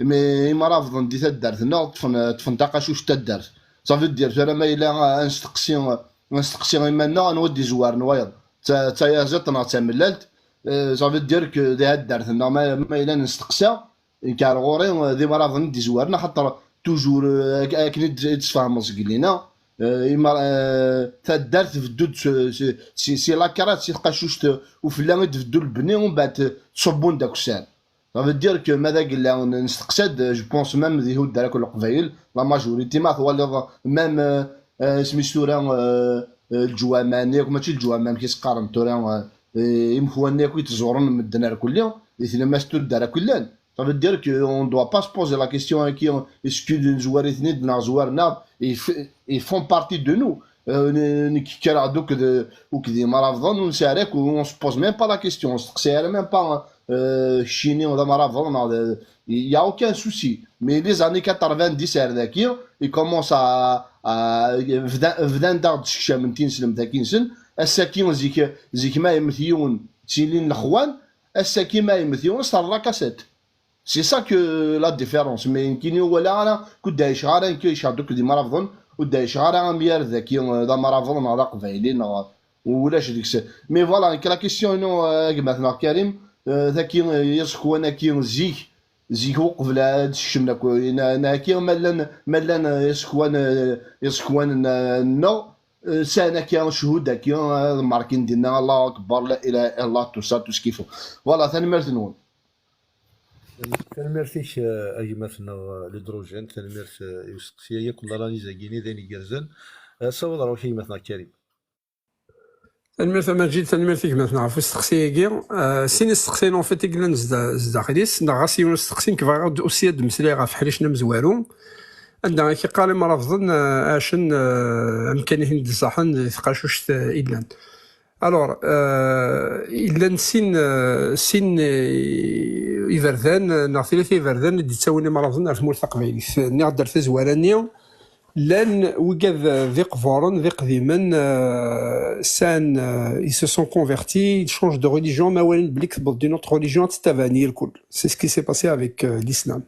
Imi imarabḍen di taddart-nneɣ ṭṭfen, ṭṭfen taqacuct taddart. Ça veut dire, tura ma yella, eh, ad nesteqsi, eh, ad nesteqsi iman-nneɣ anwa d-izwaren wayeḍ. D ta-, d tayaziḍt neɣ d tamellalt. Eh, ça veut dire que di haddart-nneɣ ma, ma yella nesteqsa, nekk ar ɣur-i, eh, d imarabḍen i d-izwaren, axaṭer toujours, eh, ak-, akken i d-, i d-tesfehmeḍ seg lina, eh, imar-, eh, taddart tbeddu-d s, s, si, si la carte, si tqacuct, eh, ufella i d-tbeddu lebni, umbeɛd, eh, ttṣubbun-d akessar. Ça veut dire que ma d agella n-, nesteqsa-d, eh, je pense même di tuddar akk n Leqbayel, la majorité, ma twaliḍ même, eh, eh, isem-is tura, eh, eh, leǧwaman-nni akk, mačči leǧwaman, amek i s-qqaren tura, eh, eh, imekwan-nni akk i t-ẓuren medden ar kulli, di tlemmast tuddar akk i llan. Ça veut dire qu'on ne doit pas se poser la question, hein, qui, est-ce que nezwar-iten-id neɣ zwaren-aɣ, ils f-, ils font partie de nous. Euh, ne-, nekk kkreɣ-d akked, akked imarabḍen, ur nesɛi ara akk, on se pose même pas la question, on se même pas, euh, keččini d amarabḍen, neɣ d-, il y a aucun souci. Mais les années quatre-vingt-dix ar daki, ils commencent à, à, bdan, bdan daɣ d-sekcamen tineslemt-agi-nsen. Ass-agi, zik, zik ma yemmet yiwen, ttilin lexwan, ass-agi ma yemmet yiwen, s la cassette. C'est ça que la différence. Mais nekkini ur walaɣ ara, ur d-ɛiceɣ ara, nekk ɛiceɣ-d akked imarabḍen, ur d-ɛiceɣ ara amyar daki, eh, d amarabḍ neɣ d aqbayli, neɣ ulac deg-s. Mais voilà, nekk la question-inu, eh, a gma-tneɣ Karim, eh, taki, eh, iẓekwan-agi zik, zik uqbel ad sekcmen akk, na-, naki ma llan, ma llan, eh, iẓekwan, eh, iẓekwan-nneɣ, eh, sɛan akka cchud-agi, eh, ad markin dinna, Allahu Akbar, la ilaha illallah, tout ça, tout ce qu'il faut. Voilà, tanemmirt-nwen. Tanemmirt-ik, eh, a gma-tneɣ, eh, Ledrujant, tanemmirt, eh, i usteqsi-agi akk n l'analyse-agi-nni d ayen igerrzen. Eh, sawaḍ ɣer-k a gma-tneɣ Karim. Tanemmirt a Maǧid, tanemmirt i gma-tneɣ ɣef usteqsi-agi. Eh, sin isteqsiyen en fait i yellan zda-, zdaxel-is, neɣ ɣas yiwen usteqsi, nekk bɣiɣ ad, aussi ad d-meslayeɣ ɣef ḥricen amezwaru, anda i k-iqqar imrabḍen, eh, ɛacen, eh, amkan i ten-id-iṣaḥen di tqacuct, eh, i llan. Alors, euh, llan sin, euh, sin, euh, iberdan, euh, neɣ tlata iberdan i d-ittawin imraḍen ar tmurt taqbaylit. Nniɣ-d ar tazwara-nni, llan wigad d iqburen, d iqdimen, euh, sɛan, euh, ils se sont convertis, ils changent de religion, ma walan belli tewweḍ-d une autre religion, ad tettabaɛen yir lkul. C'est ce qui s'est passé avec, euh, l'islam.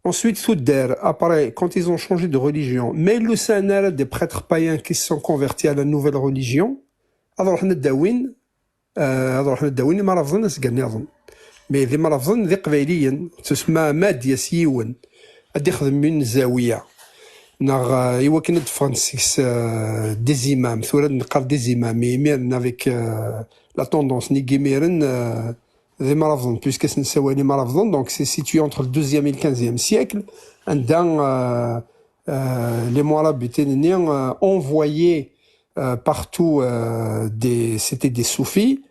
Ensuite, tuddar, après, quand ils ont changé de religion, ma ur sɛin ara des prêtres païens qui se sont convertis à la nouvelle religion, ad ruḥen ad d-awin, euh, ad ruḥen ad d-awin imrabḍen azga nniḍen. Mais d imrabḍen d iqbayliyen, tusemma ma ad d-yas yiwen, ad d-ixdem une zawiya, neɣ, euh, i wakken ad d-ffɣen seg-s, euh, des imams, tura ad neqqar des imams, mais imiren avec, euh, la tendance n yimiren, euh, d imrabḍen, puisque ad nessawal imrabḍen, donc c'est situé entre le douzième et le quinzième siècle, anda, euh, euh, les Mourabitines, euh, envoyaient, euh, partout, euh, des, c'était des soufis.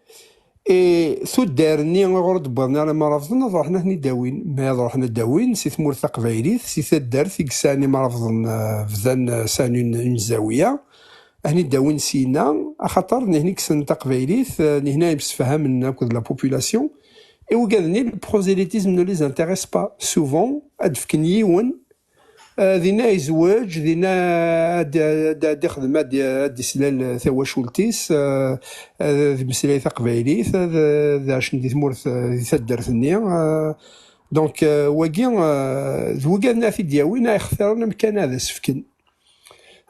Et tuddar-nni ɣur d-wwiḍen ara imrabḍen, ad ruḥen ad ten-id-awin. Mais ad ruḥen ad d-awin si tmurt taqbaylit, si taddart i yesɛan imrabḍen, euh, bdan, euh, sɛan une, une zawiya. Hani d-awin syin-a, axaṭer nihni kksen taqbaylit, eh, nihni imsefhamen akked la population. Et wigad-nni, le prosélytisme ne les intéresse pas. Souvent, ad d-fken yiwen, eh, dinna yezweǧ, dinna ad, ad, ad ixdem, ad, ad d-islal tawacult-is, eh, ad d-meslay taqbaylit, ad, ad ɛacen di tmurt, eh, di taddart-nni. Eh, donc, eh, wagi, eh, d wigad-nni ad t-id-yawin, ad ixtiren amkan ad as-fken.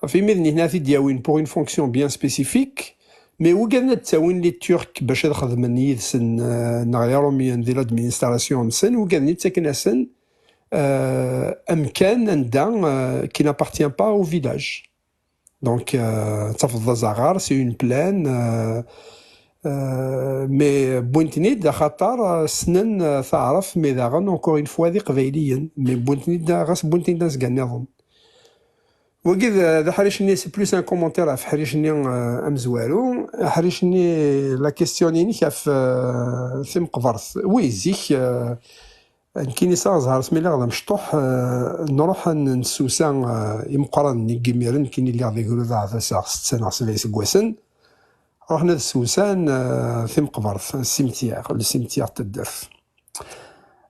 Ɣef imi d nitni ad t-id-yawin pour une fonction bien spécifique, mais wigad ad d-ttawin les Turcs bac ad xedmen yid-sen, eh, neɣ Iṛumyen di l'administration-nsen, wigad-nni ttaken-asen, eh, amkan anda, eh, qui n'appartient pas au village. Donc, eh, tafeḍ d azaɣar, c'est une plaine, eh, eh, mais wwin-ten-id axaṭer, eh, ssnen, eh, taɛrabt, mais daɣen, encore une fois, d iqbayliyen, mais wwin-ten-id, ɣas wwin-ten-id azga nniḍen. Wagi d, d aḥric-nni, c'est plus un commentaire ɣef aḥric-nni, euh, amezwaru. Aḥric-nni, la question-inek ɣef, euh, timeqbert. Oui, zik, euh, nekkini sɛiɣ zzher asmi lliɣ d amecṭuḥ, euh, nruḥ ad n-, nessewsa, euh, imeqqranen-nni n yimiren, nekkini lliɣ d agrud aɛdaseɣ setta neɣ sebɛa iseggasen. Ruḥen ad ssewsan, euh, timeqbert, un cimetière, le cimetière n taddart.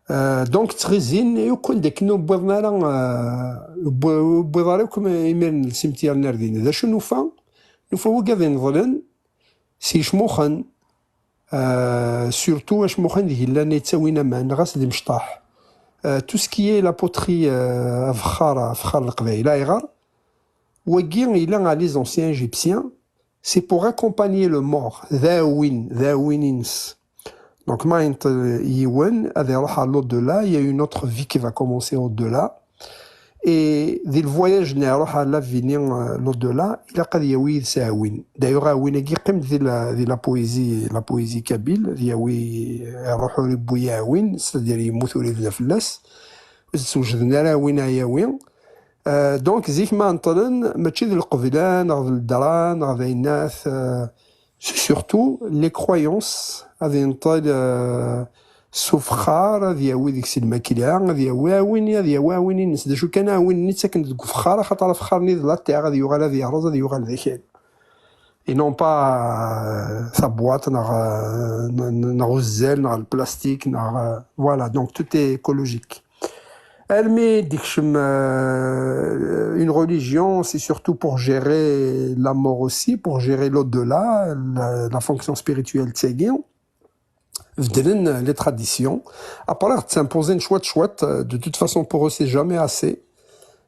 Euh, donc, ttɣizin, i ukken d akken ur wwiḍen ara, euh, ur wwi-, ur wwiḍ ara akk imiren lsimtyar n ar din. D acu nufa? Nufa wigad ineḍlen s yecmuxen, euh, surtout acmuxen deg llan yettawin aman, ɣas d imecṭaḥ. Euh, tout ce qui est la poterie, euh, afexxar, afexxar n Leqbayel, ayɣer? Wagi yella à les anciens égyptiens, c'est pour accompagner le mort, d awin, d awin-ines. Donc, ma yenṭel yiwen, ad iruḥ à l'au-delà, il y a une autre vie qui va commencer au-delà. Et di le voyage n iruḥ à l'avenir, euh, l'au-delà, ilaq ad yawi yid-s awin. D'ailleurs, awin-agi yeqqim di la, di la poésie, la poésie kabyle, ad yawi, iruḥ ur yewwi awin, c'est-à-dire yemmut ur yebna fell-as, ur s-wejden ara awin ad yawi. Euh, donc, zik ma neṭlen, mačči d lqebla, neɣ d ldra, neɣ d ayennat, euh, surtout les croyances, ad yenṭel, euh, s ufexxar, ad yawi deg-s lmakla, ad yawi awin, ad yawi awin-ines. D acu kan, awin-nni ttaken deg ufexxar, axaṭer afexxar-nni d la terre, ad yuɣal ad yerreẓ, ad yuɣal d akal. Et non pas, euh, tabwaṭ, neɣ, euh, n-, n-, neɣ uzzal, neɣ le plastique, neɣ, euh, voilà, donc tout est écologique. Almi d-ikcem, euh, une religion, c'est surtout pour gérer la mort aussi, pour gérer l'au-delà, la, la fonction spirituelle d tagi. Beddlen les traditions. Après, ɣ-tt-imposin cwiṭ cwiṭ, euh, de toute façon, pour eux, c'est jamais assez.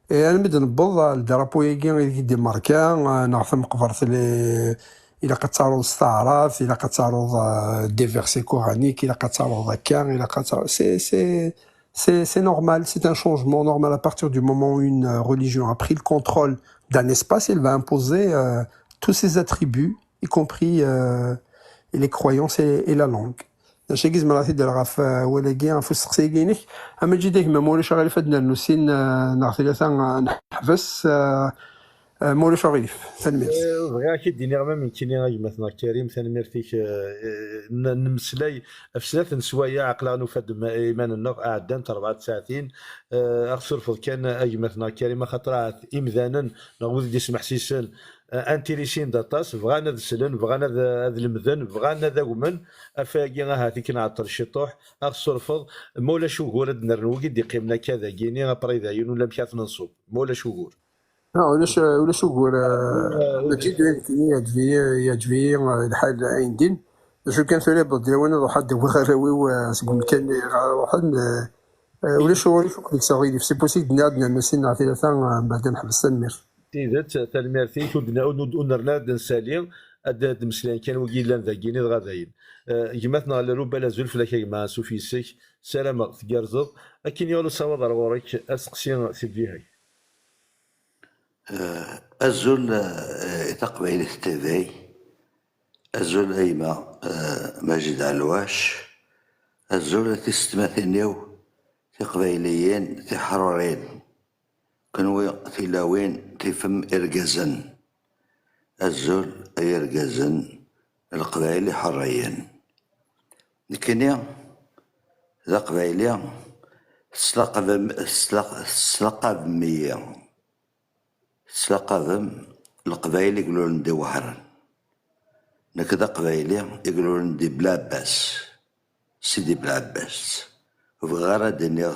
Et almi d-newweḍ ɣer le drapeau-agi ideg d-imerka, euh, neɣ tameqbert, les, ilaq ad taruḍ s taɛrabt, ilaq ad taruḍ, euh, des versets coraniques, ilaq ad taruḍ akka, ilaq ad taruḍ, c'est, c'est, c'est, c'est normal, c'est un changement normal à partir du moment où une, euh, religion a pris le contrôle d'un espace, elle va imposer, euh, tous ses attributs, y compris, euh, les croyances et, et la langue. D acu i yezmer ad t-id-rreɣ ɣef, euh, wawal-agi, ɣef usteqsi-agi-inek? Ama ǧid a gma, ma ulac aɣilif ad nernu sin, euh, neɣ tlata, euh, neḥbes, euh, euh, ma ulac aɣilif. Tanemmirt. Eh, bɣiɣ ad k-id-iniɣ ma nekkini a gma-tneɣ Karim, tanemmirt-ik, eh, eh, n-, nemmeslay ɣef snat n sswayeɛ, aql-aɣ nufa-d ma-, iman-nneɣ, ɛeddant rebɛa tsaɛtin, eh, ad ɣ-surfeḍ kan a gma-tneɣ Karim, axaṭer ahat imdanen neɣ wid d-ismeḥsisen, eh, intéressés-d aṭas, bɣan ad slen, bɣan ad, ad lemden, bɣan ad agmen, ɣef wayagi ahat i k-nɛeṭṭel ciṭuḥ, ad ɣ-tsurfeḍ, ma ulac ugur ad d-nernu wigi d-iqqimen akka dagini, après dayen ulamek ad t-nenṣub, ma ulac ugur. Ah, ulac, ulac ugur, eh, mačči d ayen kan yeɛǧeb-iyi, yeɛǧeb-iyi, eh, lḥal ayen din. D acu kan tura yewweḍ-d lawan ad ruḥeɣ ad d-awiɣ arraw-iw, eh, seg umkan i ruḥen, eh, eh, ulac uɣilif akk deg-s aɣilif. C'est possible d-nniɣ ad d-nernu sin neɣ tlata, eh, mbeɛd ad neḥbes. Tanemmirt. Tidet, tanemmirt-ik, ur d-, ur d-, ur nerna ara ad d-nsali, ad d-, ad d-mmeslayen kan wigi yellan dagini dɣa dayen. Eh, gma-tneɣ Leruba, azul fell-ak a gma, ansuf yes-k, ssarameɣ tgerrzeḍ. Akken yuɣal usawaḍ ar ɣur-k, asteqsi si lǧiha-k. Eh, azul, eh, i Taqbaylit T V, azul a gma, eh, Majid Ɛelwac, azul a tisetmatin-iw tiqbayliyin tiḥrurin, kenwi tilawin tifem irgazen, azul ay irgazen n Leqbayel iḥerriyen. Nekkini d aqbayli, teslaqabem-, teslaq-, teslaqabem-iyi. Teslaqabem Leqbayel i ilulen di Wehran. Nekk d Aqbayli i ilulen di Blɛebbas, Sidi Blɛebbas. Ur bɣiɣ ara ad d-iniɣ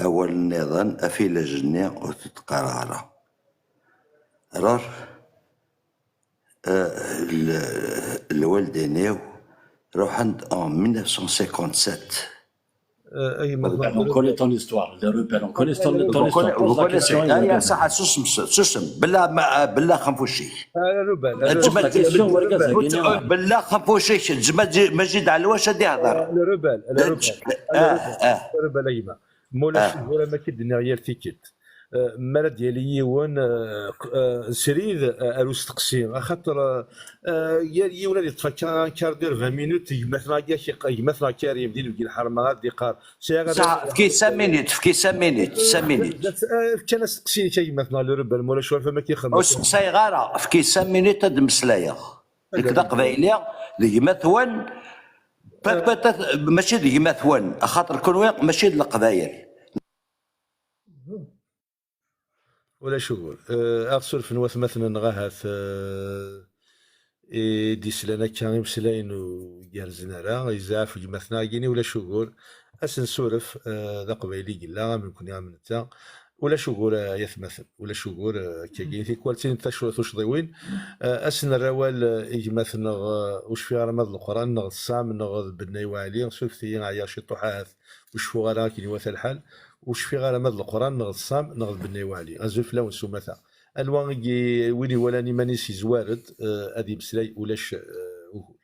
awal nniḍen ɣef ilaj-nni ur t-qqareɣ ara. Alors, eh, l-, lwaldin-iw ruḥen-d en mille neuf cent cinquante-sept. Euh, on connaît ton histoire, les rebelles, on connaît ton, ton histoire. Vous connaissez, ah, ya, ça, susem, susem. Bella, ma, bella xenfuci. Ah, les rebelles. Bella xenfuci. Majid Alwac ad ihder. Les rebelles. Les rebelles. Les rebelles, a gma. Mulac ugur am akka d-nniɣ yal tikkelt. Mi ara d-yali yiwen, srid ar usteqsi, axaṭer yal yiwen ad yeṭṭef akka un quart d'heure, vingt minutes, gma-tneɣ-agi, gma-tneɣ Karim, d inebgi n lḥerma, ad d-iqqar, sɛiɣ ad... Efk-iyi cinq minutes, efk-iyi cinq minutes, cinq minutes. Fkan asteqsi-inek a gma-tneɣ, le rebelle, mulac ur fahmeɣ amek ixemmem. Ur steqsayeɣ ara, efk-iyi cinq minutes ad d-mmeslayeɣ. Nekk d aqbayli, d gma-twen, mačči d gma-twen, axaṭer kunwi mačči d leqbayel. Ulac ugur. Ad ɣ-surfen watmaten-nneɣ ahat i d-islan akka imeslayen ur gerrzen ara, yezɛef gma-tneɣ-agi-ni, ulac ugur. Ad s-nsuref, d aqbayli i yella, am nekni am netta. Ulac ugur, ay atmaten, ulac ugur. Akkagi, tikwal ttilint tuccḍiwin. Ad s-nerr awal i gma-tneɣ, ur cfiɣ ara ma d Leqran neɣ d Sam neɣ d Bennay Waɛli, surfet-iyi, ɛyiɣ ciṭuḥ ahat. Ur ceffuɣ ara akken iwata lḥal, ur cfiɣ ara ma d Leqran neɣ d Sam neɣ d Bennay Waɛli. Azul fell-awen s umata. Anwa i win iwalan iman-is yezwar-d, ad imeslay, ulac ugur.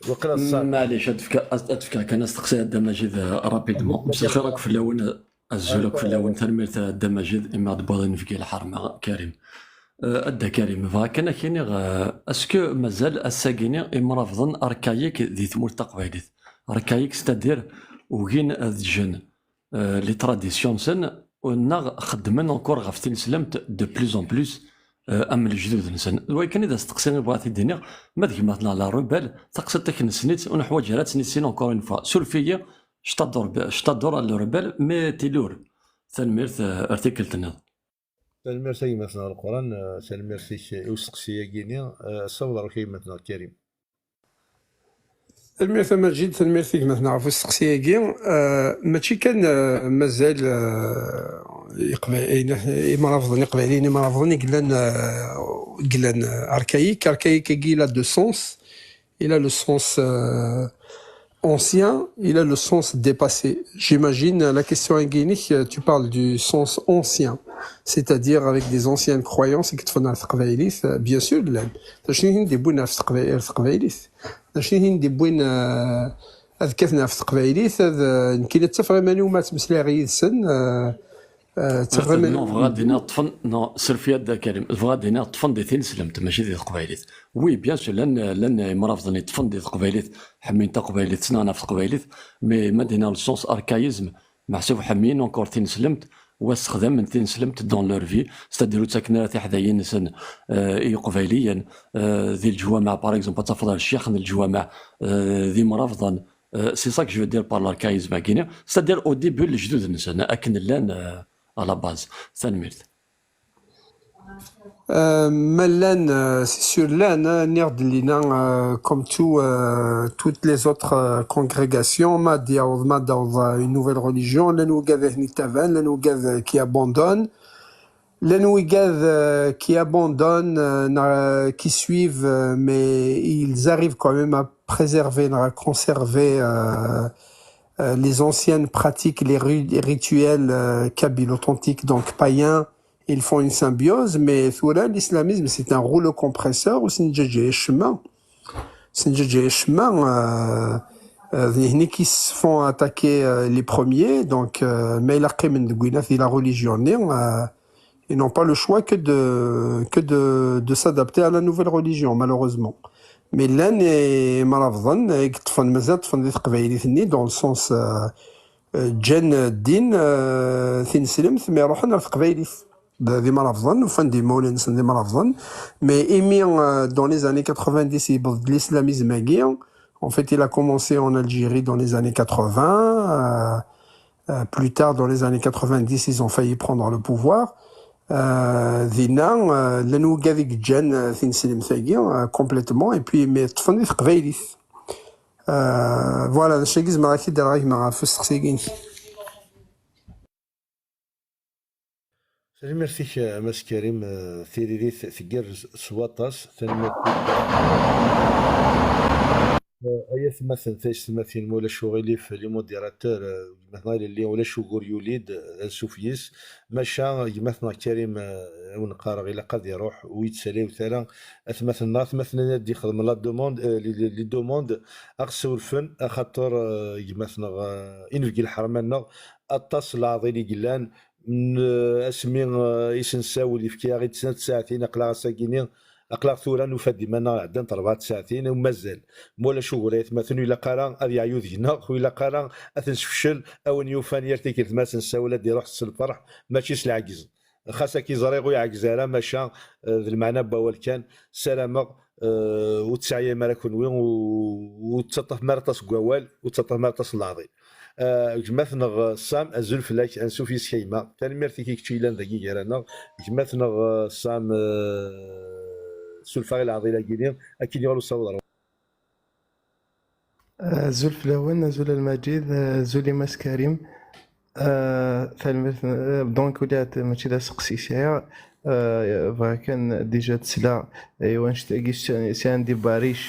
Waqila d Sam. Maɛlic, ad d-fkeɣ, ad d-fkeɣ kan asteqsi a Dda Majid, rapidement. Msakir akk fell-awen, azul akk fell-awen, tanemmirt a Dda Majid imi ɣ-d-tewwiḍ inebgi lḥerma Karim. A Dda Karim, bɣiɣ kan ad k-iniɣ, est-ce que mazal ass-agi-ni imrabḍen archaïques di tmurt taqbaylit? Archaïques, c'est-à-dire ugin ad ǧǧen les traditions-nsen, neɣ xeddmen encore ɣef tineslemt de plus en plus am lejdud-nsen. D wayi kan i d asteqsi i bɣiɣ ad t-id-iniɣ, ma d gma-tneɣ la rebelle, taqsiṭ-ik nessen-itt, ur neḥwaǧ ara ad tt-nissin encore une fois. Suref-iyi, je t'adore, je t'adore a le rebelle, mais t'es lourd. Tanemmirt ar tikkelt-nniḍen. Tanemmirt a gma-tneɣ Leqran, tanemmirt-ik i usteqsi-agi-ni. Ssawḍeɣ-ak a gma-tneɣ Karim. Tanemmirt a Majid, tanemmirt i gma-tneɣ ɣef usteqsi-agi. Mačči kan mazal imrabḍen iqbayliyen, imrabḍen i yellan, i yellan archaïques. Archaïque-agi, il a deux sens. Il a le sens ancien, il a le sens dépassé. J'imagine la question-agi-inek, tu parles du sens ancien, c'est-à-dire avec des anciennes croyances i yeṭṭfen ɣer teqbaylit. Bien sûr, llan. D acu i ten-id-iwwin ɣer teqbaylit? D acu i ten-id-iwwin ad kkaten ɣef teqbaylit? Ad, nekkini ttafeɣ iman-iw ma ttmeslayeɣ yid-sen. Ttafeɣ iman-iw. Non, bɣiɣ ad d-iniɣ ṭṭfen, non, suref-iyi a Dda Karim, bɣiɣ ad d-iniɣ ṭṭfen di tineslemt, mačči di teqbaylit. Oui, bien sûr, llan, llan imrabḍen yeṭṭfen di teqbaylit, ḥemmlen taqbaylit, ttnaɣen ɣef teqbaylit, mais ma d-iniɣ le sens archaïsme, meḥsub ḥemmlen encore tineslemt, wa ssexdamen tineslemt dans leur vie, c'est-à-dire ur ttaken ara tiḥdayin-nsen i Iqbayliyen, di leǧwameɛ, par exemple, ad tafeḍ ar ccix n leǧwameɛ, d imrabḍen. C'est ça que je veux dire par l'archaïsme-agi-ni, c'est-à-dire au début lejdud-nsen akken llan à la base. Tanemmirt. Ma llan, c'est sûr llan, nniɣ-d llan, comme tout, toutes les autres congrégations, ma d-yaweḍ, ma d-taweḍ une nouvelle religion, llan wigad i ten-ittabaɛen, llan wigad qui abandonnent, llan wigad qui abandonnent, neɣ qui suivent, mais ils arrivent quand même à préserver, neɣ à conserver les anciennes pratiques, les rituels kabyles authentiques, donc païens. Ils font une symbiose, mais tura l'islamisme, c'est un rouleau compresseur, ur sen-yeǧǧa acemma. Ur sen-yeǧǧa acemma, d nitni qui se font attaquer les premiers, donc ma yella qqimen deg winat di la religion-nni, ils n'ont pas le choix que de, que de, de s'adapter à la nouvelle religion, malheureusement. Mais llan imrabḍen i yeṭṭfen, mazal ṭṭfen di teqbaylit-nni, dans le sens, ǧǧan ddin, tineslemt, mais ruḥen ɣer teqbaylit. D imrabḍen, ufan-d imawlan-nsen d imrabḍen. Mais imi, dans les années quatre-vingt-dix, yewweḍ-d l'islamisme-agi, en fait, il a commencé en Algérie dans les années quatre-vingts. Plus tard, dans les années quatre-vingt-dix, ils ont failli prendre le pouvoir. Euh, dinna, euh, llan wigad i yeǧǧan, euh, tineslemt-agi, euh, complètement, et puis mi ṭṭfen di teqbaylit. Euh, voilà, d acu-agi zemreɣ ad k-id-rreɣ gma ɣef usteqsi-agi-inek. Tanemmirt-ik, a Mass Karim, eh, tiririt tgerrez s waṭas. Tanemmirt-ik. Eh, ay atmaten, taysetmatin, ma ulac uɣilif, les modérateurs, eh, gma-tneɣ Ilelli, ulac ugur yuli-d, eh, ansuf yis. Maca, gma-tneɣ Karim, eh, awen-qqareɣ, ilaq ad iruḥ, ur yettsalay ara atmaten-nneɣ, atmaten-nni ad d-ixdem la demande, eh, les, les, les demandes, ad ɣ-ssewlfen, axaṭer, eh, gma-tneɣ, eh, inebgi lḥerma-nneɣ, aṭas n leɛḍil i yellan, n, asmi, eh, i s-nessawel, yefka-yaɣ-id snat tsaɛtin, aql-aɣ ass-agi-ni, aql-aɣ tura nufa-d iman-nneɣ ɛeddant rebɛa tsaɛtin, u mazal. Ma ulac ugur ay atmaten, ur ilaq ara ad yeɛyu deg-neɣ, ur ilaq ara ad t-nesfecel, a win yufan yal tikkelt ma s-nessawel ad d-iruḥ s lferḥ, mačči s lɛegz. Xas akka i ẓriɣ ur iɛegz ara, maca, eh, d lmeɛna n wawal kan, ssarameɣ, eh, ur tesɛiyam ara kenwi, u-, ur tettaṭṭafem ara aṭas n wawal, ur tettaṭṭafem ara aṭas n leɛḍil. Eh, gma-tneɣ, eh, Sam, azul fell-ak, ansuf yis-k a gma. Tanemmirt-ik i kečč yellan dagi gar-aneɣ. Gma-tneɣ, eh, Sam, eh, sulfaɣ i leɛḍil-agi-ni, akken yuɣal usawaḍ ar Azul fell-awen, azul a Lmajid, azul i Mass Karim. Ah, tanemmirt, ah, donc, ula d, mačči d aseqsi i sɛiɣ. Ah, bɣiɣ kan déjà tesla i wanect-agi s-, sɛan di Baric.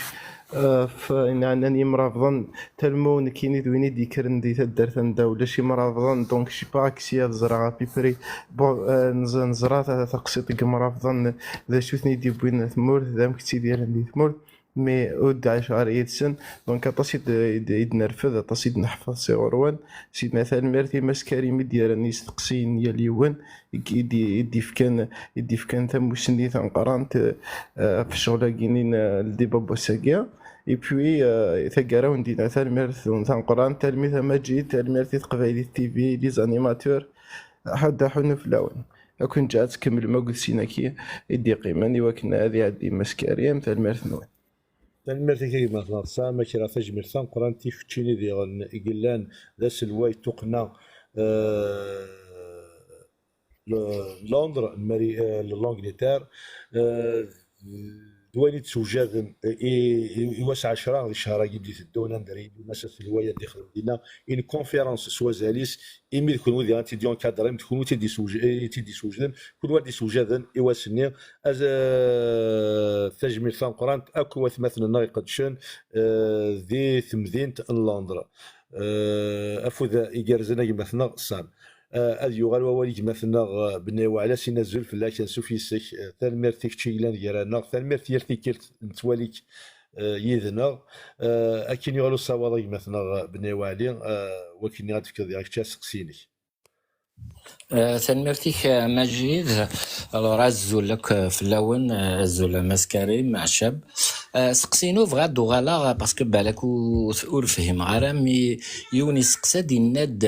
Ah, f-, ayen ɛnan yimrabḍen, talma nekkini d win i d-yekkren di taddart anda ulac imrabḍen, donc, je sais pas, aksi ad ẓreɣ à peu près. Bon, ah, neẓ-, neẓra ta-, taqsiṭ n yimrabḍen, d acu ten-id-yewwin tmurt, d amek ttidiren di tmurt. Mais ur d-ɛiceɣ ara yid-sen. Donc, aṭas i d-, i d-, i d-nerfed, aṭas i d-neḥfeḍ si ɣur-wen. Sidna, tanemmirt i Mass Karim i d-yerran isteqsiyen n yal yiwen, i d-, i d-ifkan, i d-ifkan tamussni tameqqrant, eh, ɣef ccɣel-agi-nni n, eh, ldiba n wass-agi. Et puis, eh, taggara-wen dinna, tanemmirt-nwen tameqqrant, tanemmirt a Maǧid, tanemmirt i Teqbaylit T V, les animateurs, ḥedd aḥunnu fell-awen. Ad ken-ǧǧeɣ ad tkemmlem akked sin-agi i d-yeqqimen i wakken ad iɛeddi Mass Karim, tanemmirt-nwen. Tanemmirt-ik a gma Tnaḍsa, ma kra tajmilt tameqqrant i keččini diɣen i yellan d aselway n tuqqna, eh, n Londres, n Mari-, eh, n l'Angleterre, eh, d wayen i d-sewjaden, eh, i, i, i wass ɛecra di ccher-agi d-iteddun, anda ara yili Mass aselway ad d-ixdem dinna une conférence s wazal-is, imi d kunwi diɣen i tt-id-yunkadren, d kunwi i tt-id-isewj-, i tt-id-isewjden, kunwi ad d-isewjaden i wass-nni. Az-, eh, tajmilt tameqqrant akk i watmaten-nneɣ iqeddcen, eh, di temdint n Londres. Eh, afud igerrzen a gma-tneɣ Sam. Eh, ad yuɣal wawal i gma-tneɣ, eh, Bennay Waɛli, ad s-ini azul fell-ak, ansuf yis-k. Eh, tanemmirt i kečč i yellan gar-aneɣ, tanemmirt yal tikkelt nettwali-k, eh, yid-neɣ. Eh, akken yuɣal usawaḍ a gma-tneɣ, eh, Bennay Waɛli, eh, wakken ad d-tefkeḍ diɣ kečč aseqsi-inek. Eh, tanemmirt-ik, eh, Majid. Alors, azul akk, eh, fell-awen, eh, azul a Mass Karim, aɛcab. Eh, seqsi-inu bɣiɣ ad d-uɣaleɣ, eh, parce que balak ur, ur fhimeɣ ara, mi yiwen iseqsa-d, yenna-d,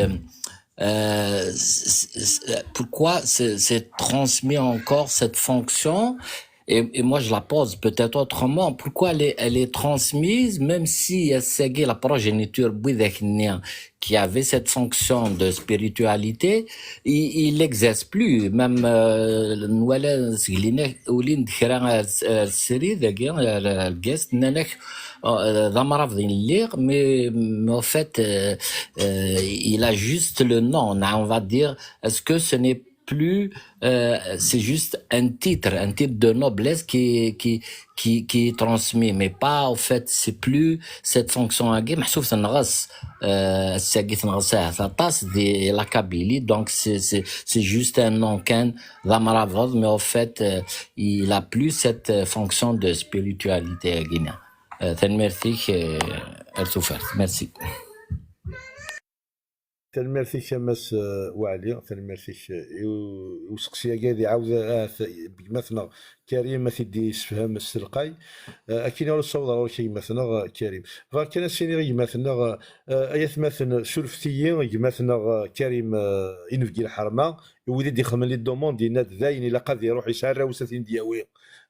eh, s-, s-, s-, pourquoi c'est, c'est transmis encore cette fonction? Et, et moi, je la pose peut-être autrement. Pourquoi elle est, elle est transmise, même si, euh, c'est la progéniture, qui avait cette fonction de spiritualité, il, il n'exerce plus. Même, euh, Nwala Sglina, Oulin Dkhra, euh, Sri, euh, mais, mais en fait, euh, euh, il a juste le nom, on va dire. Est-ce que ce n'est plus, euh, c'est juste un titre, un titre de noblesse qui, qui, qui, qui est transmis, mais pas, en fait, c'est plus cette fonction-agi, محسوب تنغص, euh, c'est qui تنغص, ça passe de la Kabylie, donc c'est, c'est, c'est juste un nom كان, ذا مرافض, mais en fait, euh, il a plus cette, euh, fonction de spiritualité, euh, tanemmirt-ik, euh, ar tufat. Merci. Tanemmirt-ik a Mass, eh, Waɛli, tanemmirt-ik, eh, i u-, i useqsi-agi ad iɛawed, eh, ahat gma-tneɣ Karim ad t-id-yessefhem s telqay. Eh, akken ara nessaweḍ ɣer ɣur-k a gma-tneɣ, eh, Karim. Bɣiɣ kan ad s-iniɣ i gma-tneɣ, eh, ay atmaten, surfet-iyi, gma-tneɣ, eh, Karim, eh, inebgi lḥerma, i wid i d-ixedmen les demandes, yenna-d dayen ilaq ad iruḥ, yesɛa arraw-is ad ten-id-yawi.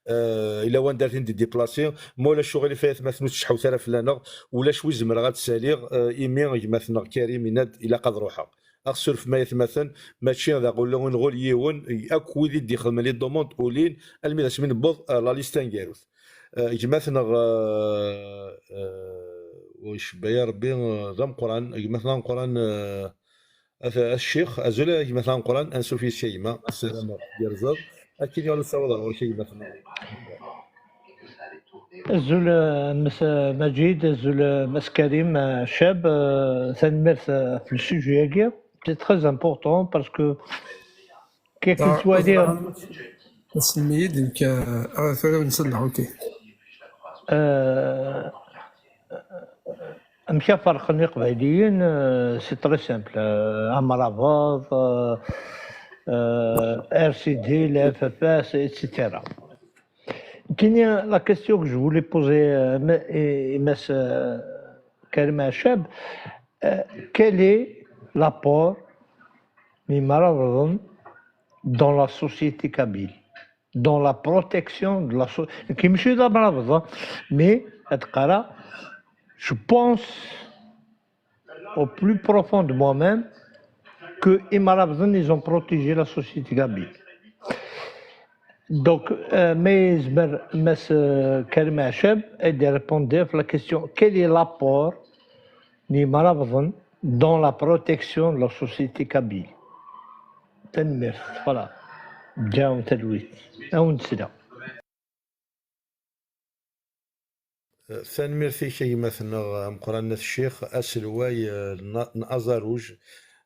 Eh, ila wanda ar ten-id-déplacer, ma ulac uɣilif ay atmaten ur tecḥut ara fell-aneɣ, ulac wi zemreɣ ad d-saliɣ, eh, imi gma-tneɣ Karim yenna-d ilaq ad ruḥeɣ. Aɣ surfem ay atmaten, mačči d aɣullu i nɣul yiwen, akk wid i d-ixedmen les demandes ulin almi d asmi newweḍ, eh, la liste taneggarut. Eh, gma-tneɣ, eh, eh, ur icebba ya Rebbi, eh, d ameqqran, gma-tneɣ ameqqran, eh, at, at ccix, azul a gma-tneɣ ameqqran, ansuf yes-k a gma, ssarameɣ tgerrzeḍ. Akken i ɣ-nessaweḍ ar ɣur-k a gma-tneɣ. Azul, eh, Mass Majid, azul, eh, Mass Karim, eh, Cab, eh, tanemmirt, eh, ɣef le sujet-agi. C'est très important parce que, kif ah, tettwali, asemmi-yi-d nekk, eh, ah, tura nselleɣ, ok. Eh, amek ara ferqen Iqbayliyen, eh, c'est très simple. Eh, Amrabeḍ, eh, eh, R C D, le F F S, et cetera. Kini, la question que je voulais poser, euh, ma-, et, et Mass, euh, Karim Achab, euh, quel est l'apport n Imrabḍen dans la société kabyle, dans la protection de la société, mais, je pense, au plus profond de moi-même, que Imrabḍen, ils ont protégé la société kabyle. Donc, euh, mais, mais, euh, Karim Achab, elle répondait à la question, quel est l'apport d'Imrabḍen dans la protection de la société kabyle? Tanemmirt, voilà. Ǧǧiɣ-awen talwit. Ad wen-d-sleɣ. Tanemmirt-ik a gma-tneɣ ameqqran n At Ccix, aselway, eh, n, n Aẓaruj.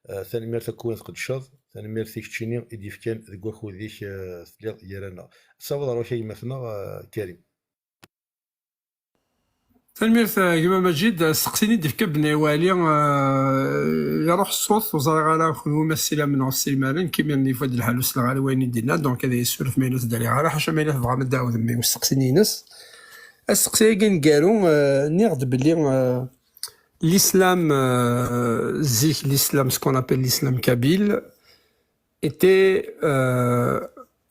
Eh, tanemmirt akk win tqedceḍ, tanemmirt i keččini i d-yefkan deg wakud-ik, eh, telliḍ gar-aneɣ. Saweḍ ɣer-k a gma-tneɣ, eh, Karim. Tanemmirt, eh, gma Majid. Asteqsi-nni d-yefka Benna Wali, eh, iruḥ ṣṣut, ur ẓriɣ ara kunwi ma tessilamem neɣ ur tessilamem ara, nekk imir-nni yufa-d lḥal ur sleɣ ara wayen i d-yenna, donc ad iyi-yessuref ma yella ur t-ddariɣ ara, ḥaca ma yella tebɣam ad d-tɛawdem i usteqsi-nni-ines. Asteqsi-agi aneggaru, eh, nniɣ-d belli, eh, l'islam, eh, zik, l'islam, ce qu'on appelle l'islam kabyle, était, euh,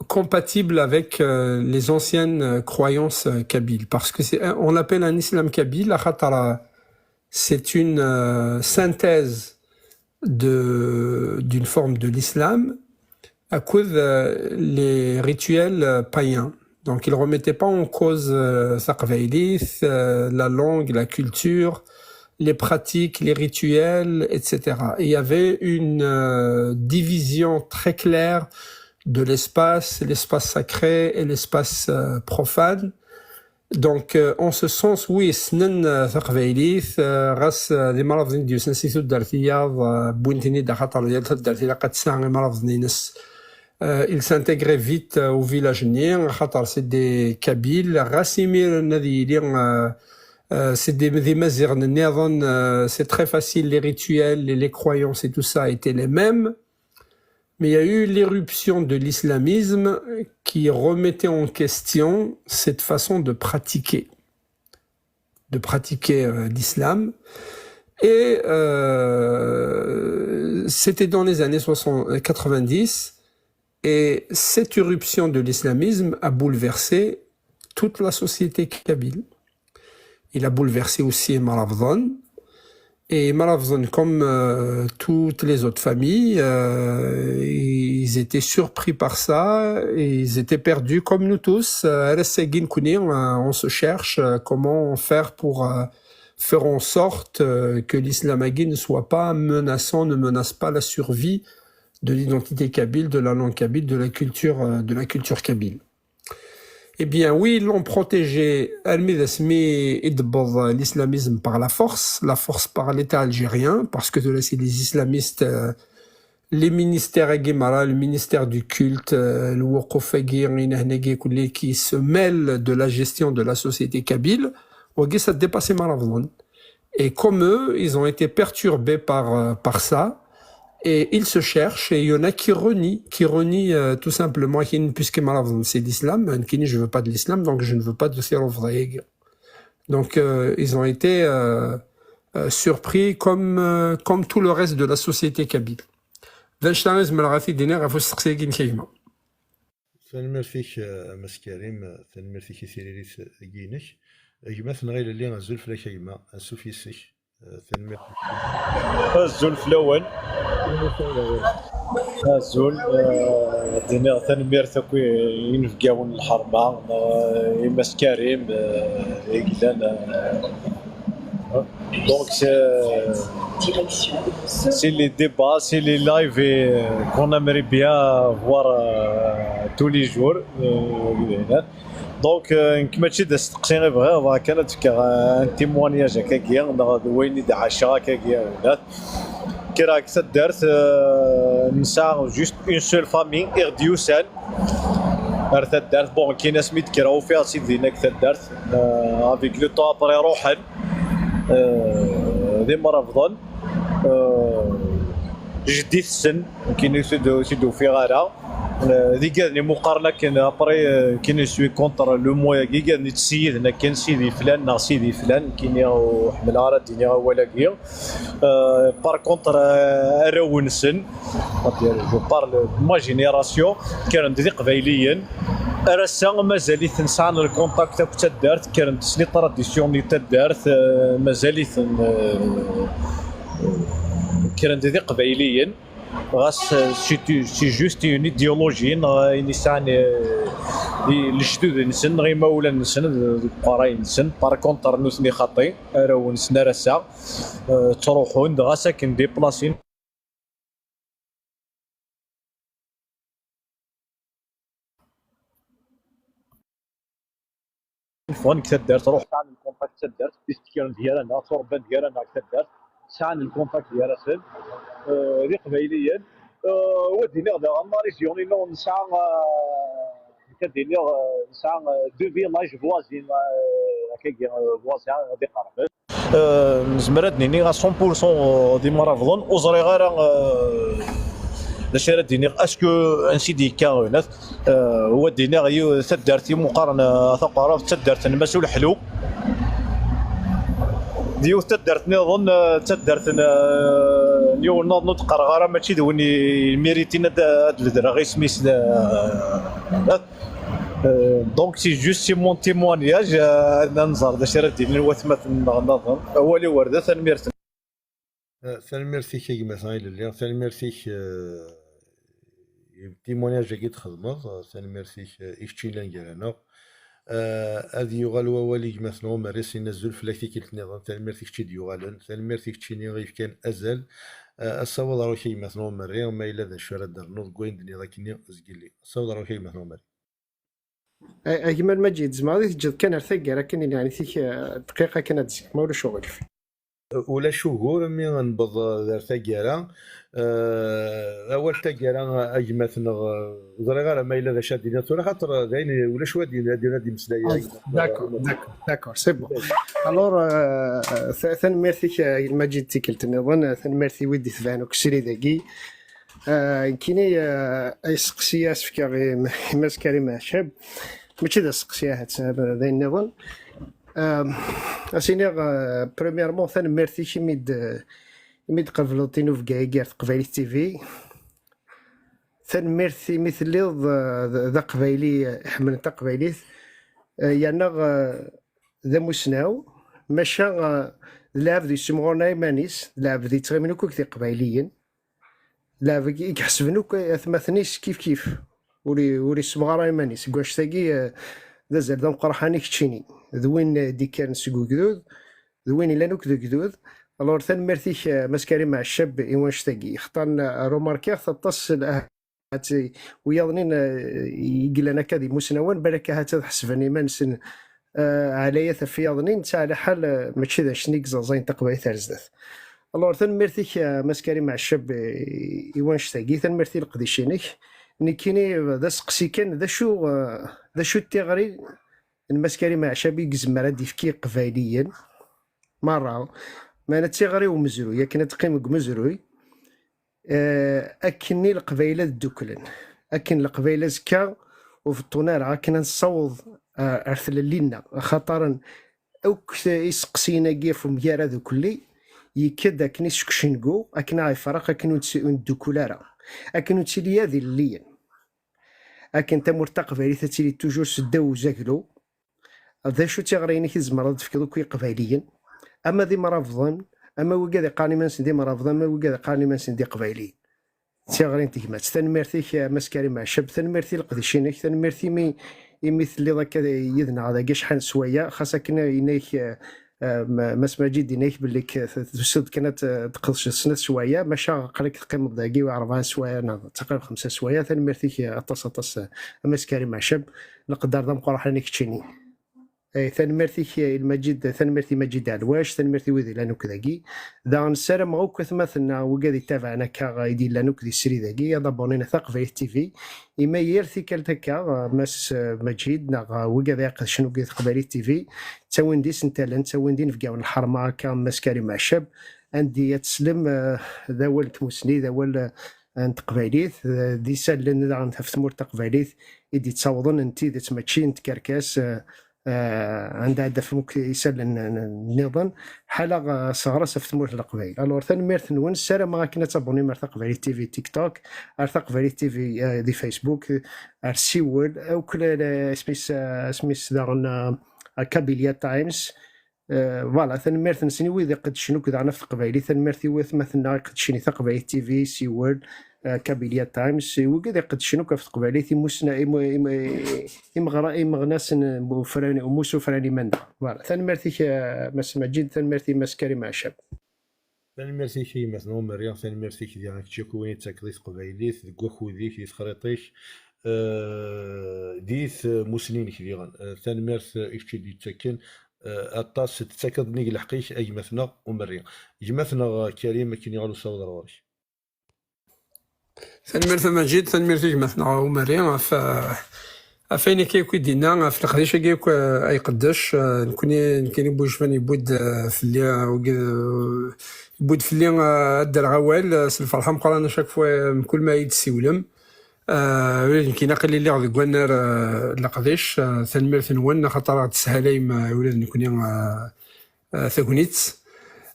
compatible avec, euh, les anciennes, euh, croyances, euh, kabyles. Parce que c'est, on l'appelle un islam kabyle, axaṭer, euh, c'est une, euh, synthèse de, d'une forme de l'islam, à cause, euh, les rituels, euh, païens. Donc, il remettait pas en cause, euh, taqbaylit, euh, la langue, la culture, les pratiques, les rituels, et cetera. Et il y avait une, euh, division très claire de l'espace, l'espace sacré et l'espace, euh, profane. Donc, euh, en ce sens, oui, ssnen, euh, taqbaylit, euh, ɣas, euh, d imrabḍen i d-yusan si tuddar tiyaḍ, euh, wwin-ten-id axaṭer yal taddart ilaq ad tesɛu imrabḍen-ines. Euh, ils s'intégraient vite, euh, au village-nni, axaṭer c'est des Kabyles, ɣas imiren ad yili, euh, euh, c'est des, d Imaziɣen nniḍen, euh, c'est très facile, les rituels et les croyances et tout ça étaient les mêmes. Mais il y a eu l'éruption de l'islamisme qui remettait en question cette façon de pratiquer, de pratiquer, euh, l'islam. Et, euh, c'était dans les années soixante, quatre-vingt-dix, et cette éruption de l'islamisme a bouleversé toute la société kabyle. Il a bouleversé aussi Imrabḍen. Et Imrabḍen, comme, euh, toutes les autres familles, euh, ils étaient surpris par ça, et ils étaient perdus comme nous tous. Euh, ar ass-agi nekni, euh, on se cherche, euh, comment faire pour, euh, faire en sorte, euh, que l'islam-agi ne soit pas menaçant, ne menace pas la survie de l'identité kabyle, de la langue kabyle, de la culture, euh, de la culture kabyle. Eh bien, oui, ils l'ont protégé, armi d asmi i d-tewweḍ l'islamisme par la force, la force par l'État algérien, parce que de là, c'est les islamistes, euh, les ministères-agi merra, le ministère du culte, euh, lwuquf-agi, inehna-agi, kulli qui se mêlent de la gestion de la société kabyle, wagi, ça dépasse Imrabḍen. Et comme eux, ils ont été perturbés par, euh, par ça, et ils se cherchent, et il y en a qui renient, qui renient, euh, tout simplement, qui, puisque Imrabḍen, c'est l'islam, hein, qui dit, je veux pas de l'islam, donc je ne veux pas de ces revrailles. Donc, euh, ils ont été, euh, euh, surpris comme, euh, comme tout le reste de la société kabyle. D anect-a i zemreɣ ad t-id-iniɣ ɣef usteqsi-agi-inek a gma. Tanemmirt-ik, eh, a Mass Karim, eh, tanemmirt-ik i tiririt-agi-inek. Gma-tneɣ ilelli, azul fell-ak a gma, ansuf yes-k. Eh, tanemmirt. Azul fell-awen. Azul, eh, ad d-iniɣ tanemmirt akk i inebgawen n lḥerma, eh, i Mass Karim, eh, i yellan, eh, donc c'est, c'est les débats, c'est les lives et, euh, qu'on aimerait bien voir, euh, tous les jours, euh, donc, euh, nekk mačči d asteqsi i bɣiɣ, bɣiɣ kan ad d-fkeɣ, euh, un témoignage akkagi, neɣ d wayen i d-ɛaceɣ akkagi, ɣilat. Kkreɣ deg taddart, euh, nesɛa juste une seule famille i ɣ-d-yusan ar taddart. Bon, kkin asmi d-kkreɣ ufiɣ-tt-id dinna deg taddart, euh, avec le temps après ruḥen, euh, d imrabḍen, euh, jeddi tessen, kkin ur t-id-, ur t-id-ufiɣ ara. Eh, d igaden imuqaren akken, après, eh, kini je suis contre le mot-agi, igaden yettseyiden akken, sidi flan neɣ sidi flan, kini ur ḥemmleɣ ara ad d-iniɣ awal-agi. Eh, par contre, eh, arraw-nsen, c'est-à-dire, je parle de ma génération, kkren-d d iqbayliyen, ar ass-a mazal-iten sɛan le contact akked taddart, kkren-d s les traditions n taddart, eh, mazal-iten, eh, kkren-d d iqbayliyen. Ɣas, euh, c'est, c'est juste une idéologie, neɣ ayen i sɛan, euh, i lejdud-nsen, neɣ imawlan-nsen, d, deg uqerray-nsen. Par contre, nutni xaṭi, arraw-nsen ar ass-a, euh, ttruḥun, ɣas akken déplacés. Ffɣen deg taddart, ruḥ sɛan lkunṭakt d taddart, i s-d-kkren d gar-aneɣ, ttuṛebban d gar-aneɣ deg taddart, sɛan lkunṭakt gar-asen, eh, d iqbayliyen. Eh, wa d-iniɣ daɣen, la région-inu nesɛa, eh, nekk ad d-iniɣ, eh, nesɛa, eh, deux villages voisins, eh, akkagi, eh, voisins, ad iqerben. Eh, nezmer ad d-nini à cent pour cent d imrabḍen, ur ẓriɣ ara, eh, d acu ara d-iniɣ, est-ce que ansi d-yekka, eh, wa d-iniɣ, yiw-, taddart imuqaren, eh, taqerrabt d taddart n Mass Uleḥlu, d yiwet taddart niḍen, eh, d taddart n, eh, n yiwen naḍen ur d-qqareɣ ara, mačči d win yemiritin ad, ad bedreɣ isem-is, eh, Eh, donc, c'est juste, c'est mon témoignage. Eh, ad nẓer d acu ara d-inin watmaten-nneɣ nniḍen. Awal-iw ar da, tanemmirt. Eh, tanemmirt-ik a gma-tneɣ ilelli, tanemmirt-ik, eh, i témoignage-agi i d-txedmeḍ, eh, tanemmirt-ik, eh, i kečč yellan gar-aneɣ. Eh, ad yuɣal wawal i gma-tneɣ Umerri, s-in azul fell-ak tikkelt-nniḍen, tanemmirt i kečč i d-yuɣalen, tanemmirt i keččini i yefkan azal. Eh, ad sawḍeɣ ɣer-k a gma-tneɣ Umerri, ma yella d acu ara d-ternuḍ deg wayen d-nniḍ akkenni, zgel-i. Ad sawḍeɣ ɣer-k a gma-tneɣ Umerri. A, a gma Lmaǧid, tzemreḍ i teǧǧeḍ kan ar taggara kan, yeɛni tik, eh, dqiqa kan ad d-zik, ma ulac uɣilif. Ulac ugur, mi newweḍ, eh, ar taggara, eh, awal taggara, a gma-tneɣ, eh, ur ẓriɣ ara ma yella d acu ad d-iniɣ tura, xaṭer, eh, d ayen ulac wa d-, ad d-, ad d-imeslay. Ah, d'accord, d'accord, d'accord, c'est bon. Alors, eh, ta-, tanemmirt-ik, eh, Lmaǧid, tikkelt nniḍen, eh, tanemmirt i wid d-itebɛen akk srid-agi. Ah, nekkini, ah, asteqsi-a ad s-fkeɣ i, i Mass Karim Ɛeccab. Mačči d asteqsi ahat, ah, d ayen nniḍen. Ah, ad s-iniɣ, ah, premièrement, tanemmirt-ik imi d-, imi d-tqableḍ tinubga-agi ar Teqbaylit T V. Tanemmirt imi telliḍ, ah, d, d aqbayli, ah, iḥemmlen taqbaylit, ah, yerna, ah, d amussnaw, maca, ah, d lɛebd yessimɣuren iman-is, d lɛebd yettɣimin akk akked iqbayliyen. Lɛebd i iḥesben akk atmaten-is kif kif, ur i-, ur issemɣar ara iman-is. Deg wannect-agi, eh, d azal d ameqqraḥan i keččini, d win, eh, d-ikkren seg ugdud, d win illan akk d ugdud. Alors, tanemmirt-ik, eh, Mass Karim Ɛeccab, i wannect-agi. Xaṭer, eh, remarkiɣ-t aṭas, eh, ahat, eh, wiyaḍ-nni, eh, i yellan akka d imusnawen, balak ahat ad ḥesben iman-nsen, eh, ɛlayat ɣef wiyaḍ-nni, netta ɛla ḥal, eh, mačči d anect-nni i yeẓẓaẓayen taqbaylit ar zdat. Alors, tanemmirt-ik, eh, Mass Karim Ɛeccab, eh, i wannect-agi, tanemmirt i leqdic-inek. Nekkini, eh, d aseqsi kan, d acu, eh, d acu d tiɣri n Mass Karim Ɛeccab i yezmer ad d-yefk i Iqbayliyen merra? Meɛna d tiɣri n umezruy, akken ad teqqim deg umezruy, eh, akken i Leqbayel ad dduklen, akken Leqbayel azekka ur beṭṭun ara, akken ad nessaweḍ, eh, ar tlelli-nneɣ, axaṭer akk iseqsiyen-agi ɣef umgarad ukelli, yekka-d akken isekcengu, akken ad ifreq, akken ur nt-, ur neddukul ara, akken ur nettili ara d ilelliyen, akken tamurt taqbaylit ad tili toujours seddaw uzaglu. D acu tiɣri-inek i tzemreḍ ad d-tefkeḍ akk i Iqbayliyen, ama d imrabḍen, ama wigad iqqaren iman-nsen d imrabeḍ, ama wigad iqqaren iman-nsen d iqbayliyen. D tiɣri n tegmat. Tanemmirt-ik, a Mass Karim Ɛeccab, tanemmirt i leqdic-inek, tanemmirt imi, imi telliḍ akka yid-neɣ dagi acḥal n sswaya, xas akken yenna-k, eh, eh, ma-, Mass Maǧid yenna-k belli k-, t-, tusiḍ kan ad t-, tqedceḍ snat sswaya, maca aql-ak teqqimeḍ dagi rebɛa sswaya neɣ taqrib xemsa sswaya. Tanemmirt-ik aṭas, aṭas, a Mass Karim Ɛeccab, leqder d ameqqran i keččini. Eh, tanemmirt-ik, eh, i Lmaǧid, tanemmirt i Maǧid Ɛelwac, tanemmirt i wid yellan akk dagi. Daɣen ssarameɣ akk atmaten neɣ wigad yettabaɛen akka, eh, i d-yellan akk di srid-agi, ad abonnin Taqbaylit T V. Imi yir tikkelt akka, eh, Mass, eh, Maǧid neɣ, eh, wigad iqedcen akk di Taqbaylit T V, ttawin-d isental-nsen, ttawin-d inebgawen n lḥerma akka, Mass Karim Ɛeccab, anda ad teslem, eh, d awal n tmussni, d awal, eh, n teqbaylit, eh, d isallen daɣen ɣef tmurt taqbaylit i d-yettawḍen n tidet, mačči n tkerkas, eh, eh, anda ad d-tafem akk isallen n-, n-, nniḍen, ḥala, eh, s-, ɣer-s ɣef tmurt n Leqbayel. Alors, tanemmirt-nwen, ssarameɣ akken ad tabunim ar Taqbaylit T V TikTok, ar Taqbaylit T V, eh, di Facebook, ar Siwel, akk la, la, isem-is, eh, isem-is daɣen, eh, Kabylia Times. Eh, voilà, tanemmirt-nsen i wid iqeddcen akk daɣen ɣef teqbaylit, tanemmirt i watmaten-nneɣ iqeddcen i Taqbaylit T V, Siwel, eh, Kabylia Times, i wigad iqeddcen akk ɣef teqbaylit, imusna-, imu-, imu-, imeɣra-, imeɣnasen n ufran, umusufran iman-nneɣ. Voilà, tanemmirt-ik, eh, Mass Maǧid, tanemmirt i Mass Karim Ɛeccab. Tanemmirt-ik a gma-tneɣ Umerri, tanemmirt-ik diɣen kečč akk i win i d-tettakeḍ i teqbaylit, deg wakud-ik, di texriṭ-ik, eh, di tmussni-inek diɣen. Eh, tanemmirt i kečč i d-yettaken, eh, aṭas tettakeḍ nnig lḥeqq-ik a gma-tneɣ Umerri. Gma-tneɣ Karim, akken iɣal usaweḍ ar ɣur-k. Tanemmirt a Maǧid, tanemmirt i gma-tneɣ Umerri ɣef, eh, ɣef wayen akka akk i d-yenna, ɣef leqdic-agi akk, eh, ay iqeddec. Eh, nekkni, nekkini Bucban yewwi-d, eh, fell-i, eh, wagi, eh, yewwi-d fell-i, eh, ad d-rreɣ awal, eh, s lferḥ ameqqran, à chaque fois, eh, mkul ma ay d-tessiwlem. Eh, ula d nekkini aql-i lliɣ deg wannar, eh, n leqdic. Eh, tanemmirt-nwen, axaṭer aɣ-d-teshalayem, eh, ula d nekkni, eh, eh, tagnit.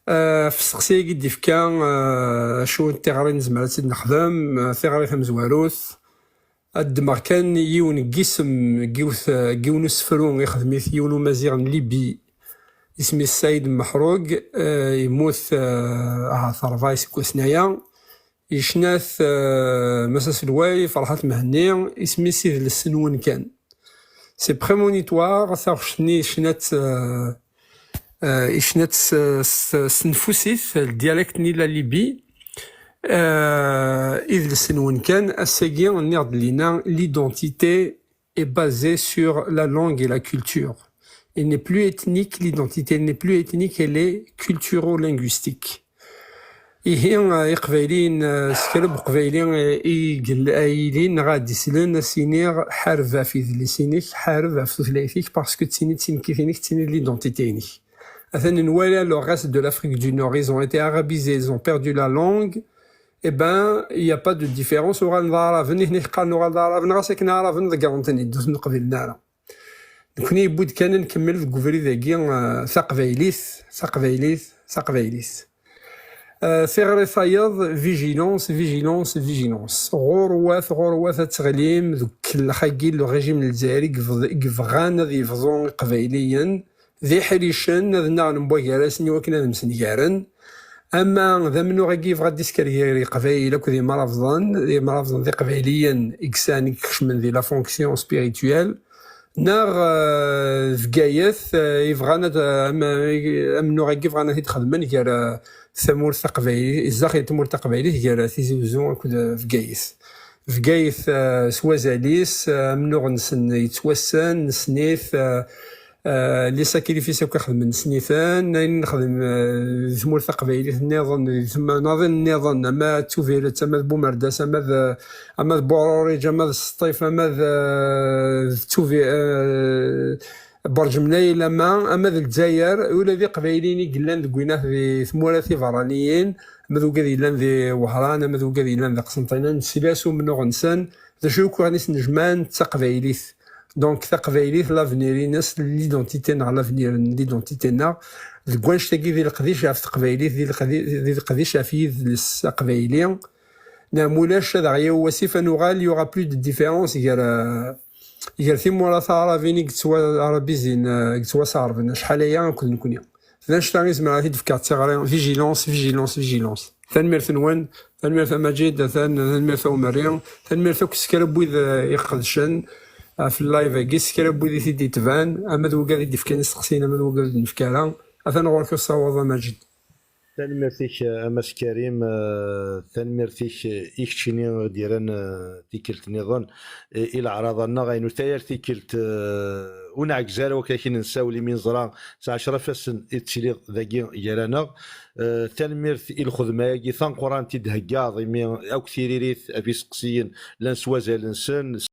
Eh, ɣef usteqsi-agi d-yefka, eh, acu n tiɣri nezmer ad tt-id-nexdem, eh, tiɣri tamezwarut, ad ddmeɣ kan yiwen n yisem, n yiwet, n yiwen n usefru ixdem-it yiwen umaziɣ n Libi, isem-is Saïd Meḥrug, eh, yemmut, eh, ahat ṛebɛa iseggasen aya. Yecna-t, eh, Mass aselway Ferḥat Mhenni, isem-is Idles-nwen kan. C'est prémonitoire, taɣect-nni yecna-tt, eh, eh, yecna-tt s, s, s tneffusit, le dialecte-nni n la Libye. Eh, Idles-nwen kan, ass-agi, nniɣ-d lina, l'identité est basée sur la langue et la culture. Il n'est plus ethnique, l'identité n'est plus ethnique, elle est culturo-linguistique. Ihi, eh, Iqbayliyen, eh, s kra n uqbayli, eh, i yel-, ay ilin neɣ ad d-islen, ad s-iniɣ, ḥareb ɣef yidles-inek, ḥareb ɣef tutlayt-ik, parce que d tin i d tinekkitin-ik, d tin i d l'identité-inek. Atan nwala le reste de l'Afrique du Nord, ils ont été arabisés, ils ont perdu la langue. Eh ben, il n'y a pas de différence, uɣalen d aɛraben, i ten-iqqaren uɣal d aɛraben, ɣas akken aɛraben ḍeggren-ten-id, ur ten-qbilen ara. Nekkni yewwi-d kan ad nkemmel deg ubrid-agi, eh, taqbaylit, taqbaylit, taqbaylit. Eh, tiɣri tayeḍ, vigilance, vigilance, vigilance. Ɣurwat, ɣurwat ad teɣlim deg ukellex-agi, le régime n Lezzayer i yebḍ-, i yebɣan ad yebḍu Iqbayliyen d iḥricen, ad nnaɣen mwagar-asen i wakken ad msengaren. Ama d amennuɣ-agi yebɣa ad d-isker gar Iqbayel akked Imrabḍen, Imrabḍen d Iqbayliyen i yesɛan, i ikecmen di la fonction spirituelle, neɣ, eh, Bgayet, eh, yebɣan ad, am-, amennuɣ-agi bɣan ad t-id-xedmen gar, eh, tamurt taqbaylit, zdaxel n tmurt taqbaylit, gar Tizi Uzzu akked, eh, Bgayet. Bgayet, eh, s wazal-is, eh, amennuɣ-nsen yettwassen, nessen-it, eh, eh, les sacrifices akk i xedmen nessen-iten, ayen nexdem, eh, di tmurt taqbaylit nniḍen, di tmanaḍin nniḍen, ama d Tubiret, ama d Bumerdas, ama d, ama d Buɛruriǧ, ama d Sṭif, ama d, eh, d Tubi-, eh, Berǧemnayel, ama, ama d Lezzayer, ula d Iqbayliyen i yellan deg winat di tmura tiberraniyin, ama d wigad yellan di Wehran, ama d wigad yellan di Qsenṭina, nesla s umennuɣ-nsen, d acu akk i ɣen-isnejmaɛen d taqbaylit. Donc, taqbaylit, l'avenir-ines, l'identité-nneɣ, l'avenir n l'identité-nneɣ, deg wannect-agi di leqdic ɣef teqbaylit, di leqdi-, di leqdic ɣef yidles aqbayli, neɣ mulac ad aɣ-yawi wasif ad nuɣal, il y aura plus de différence gar, euh, gar timura taɛrabin i yettwa-, arabizin, euh, i yettwaseɛrben acḥal aya akked nekni. D anect-a i zemreɣ ad t-id-fkeɣ d tiɣri. Vigilance, vigilance, vigilance. Tanemmirt-nwen, tanemmirt a Maǧid, atan, tanemmirt a Umerri, tanemmirt akk s kra n wid, eh, iqedcen ɣef live-agi, s kra n wid i t-id-itban, ama d wigad i d-ifkan isteqsiyen, ama d wigad i d-nefka ara. Atan ɣur-k usawaḍ a Maǧid. Tanemmirt-ik, a Mass Karim, eh, tanemmirt-ik, eh, i keččini i ɣ-d-yerran, eh, tikkelt nniḍen, eh, i leɛraḍa-nneɣ, ayen ur tayar tikkelt, eh, ur nɛeggez ara wakk akin nessawel imi neẓra s ɛecra ifassen i tettiliḍ dagi gar-aneɣ. Eh, tanemmirt i lxedma-agi tameqqrant i d-theggaḍ, imi akk tiririt ɣef iseqsiyen llan s wazal-nsen.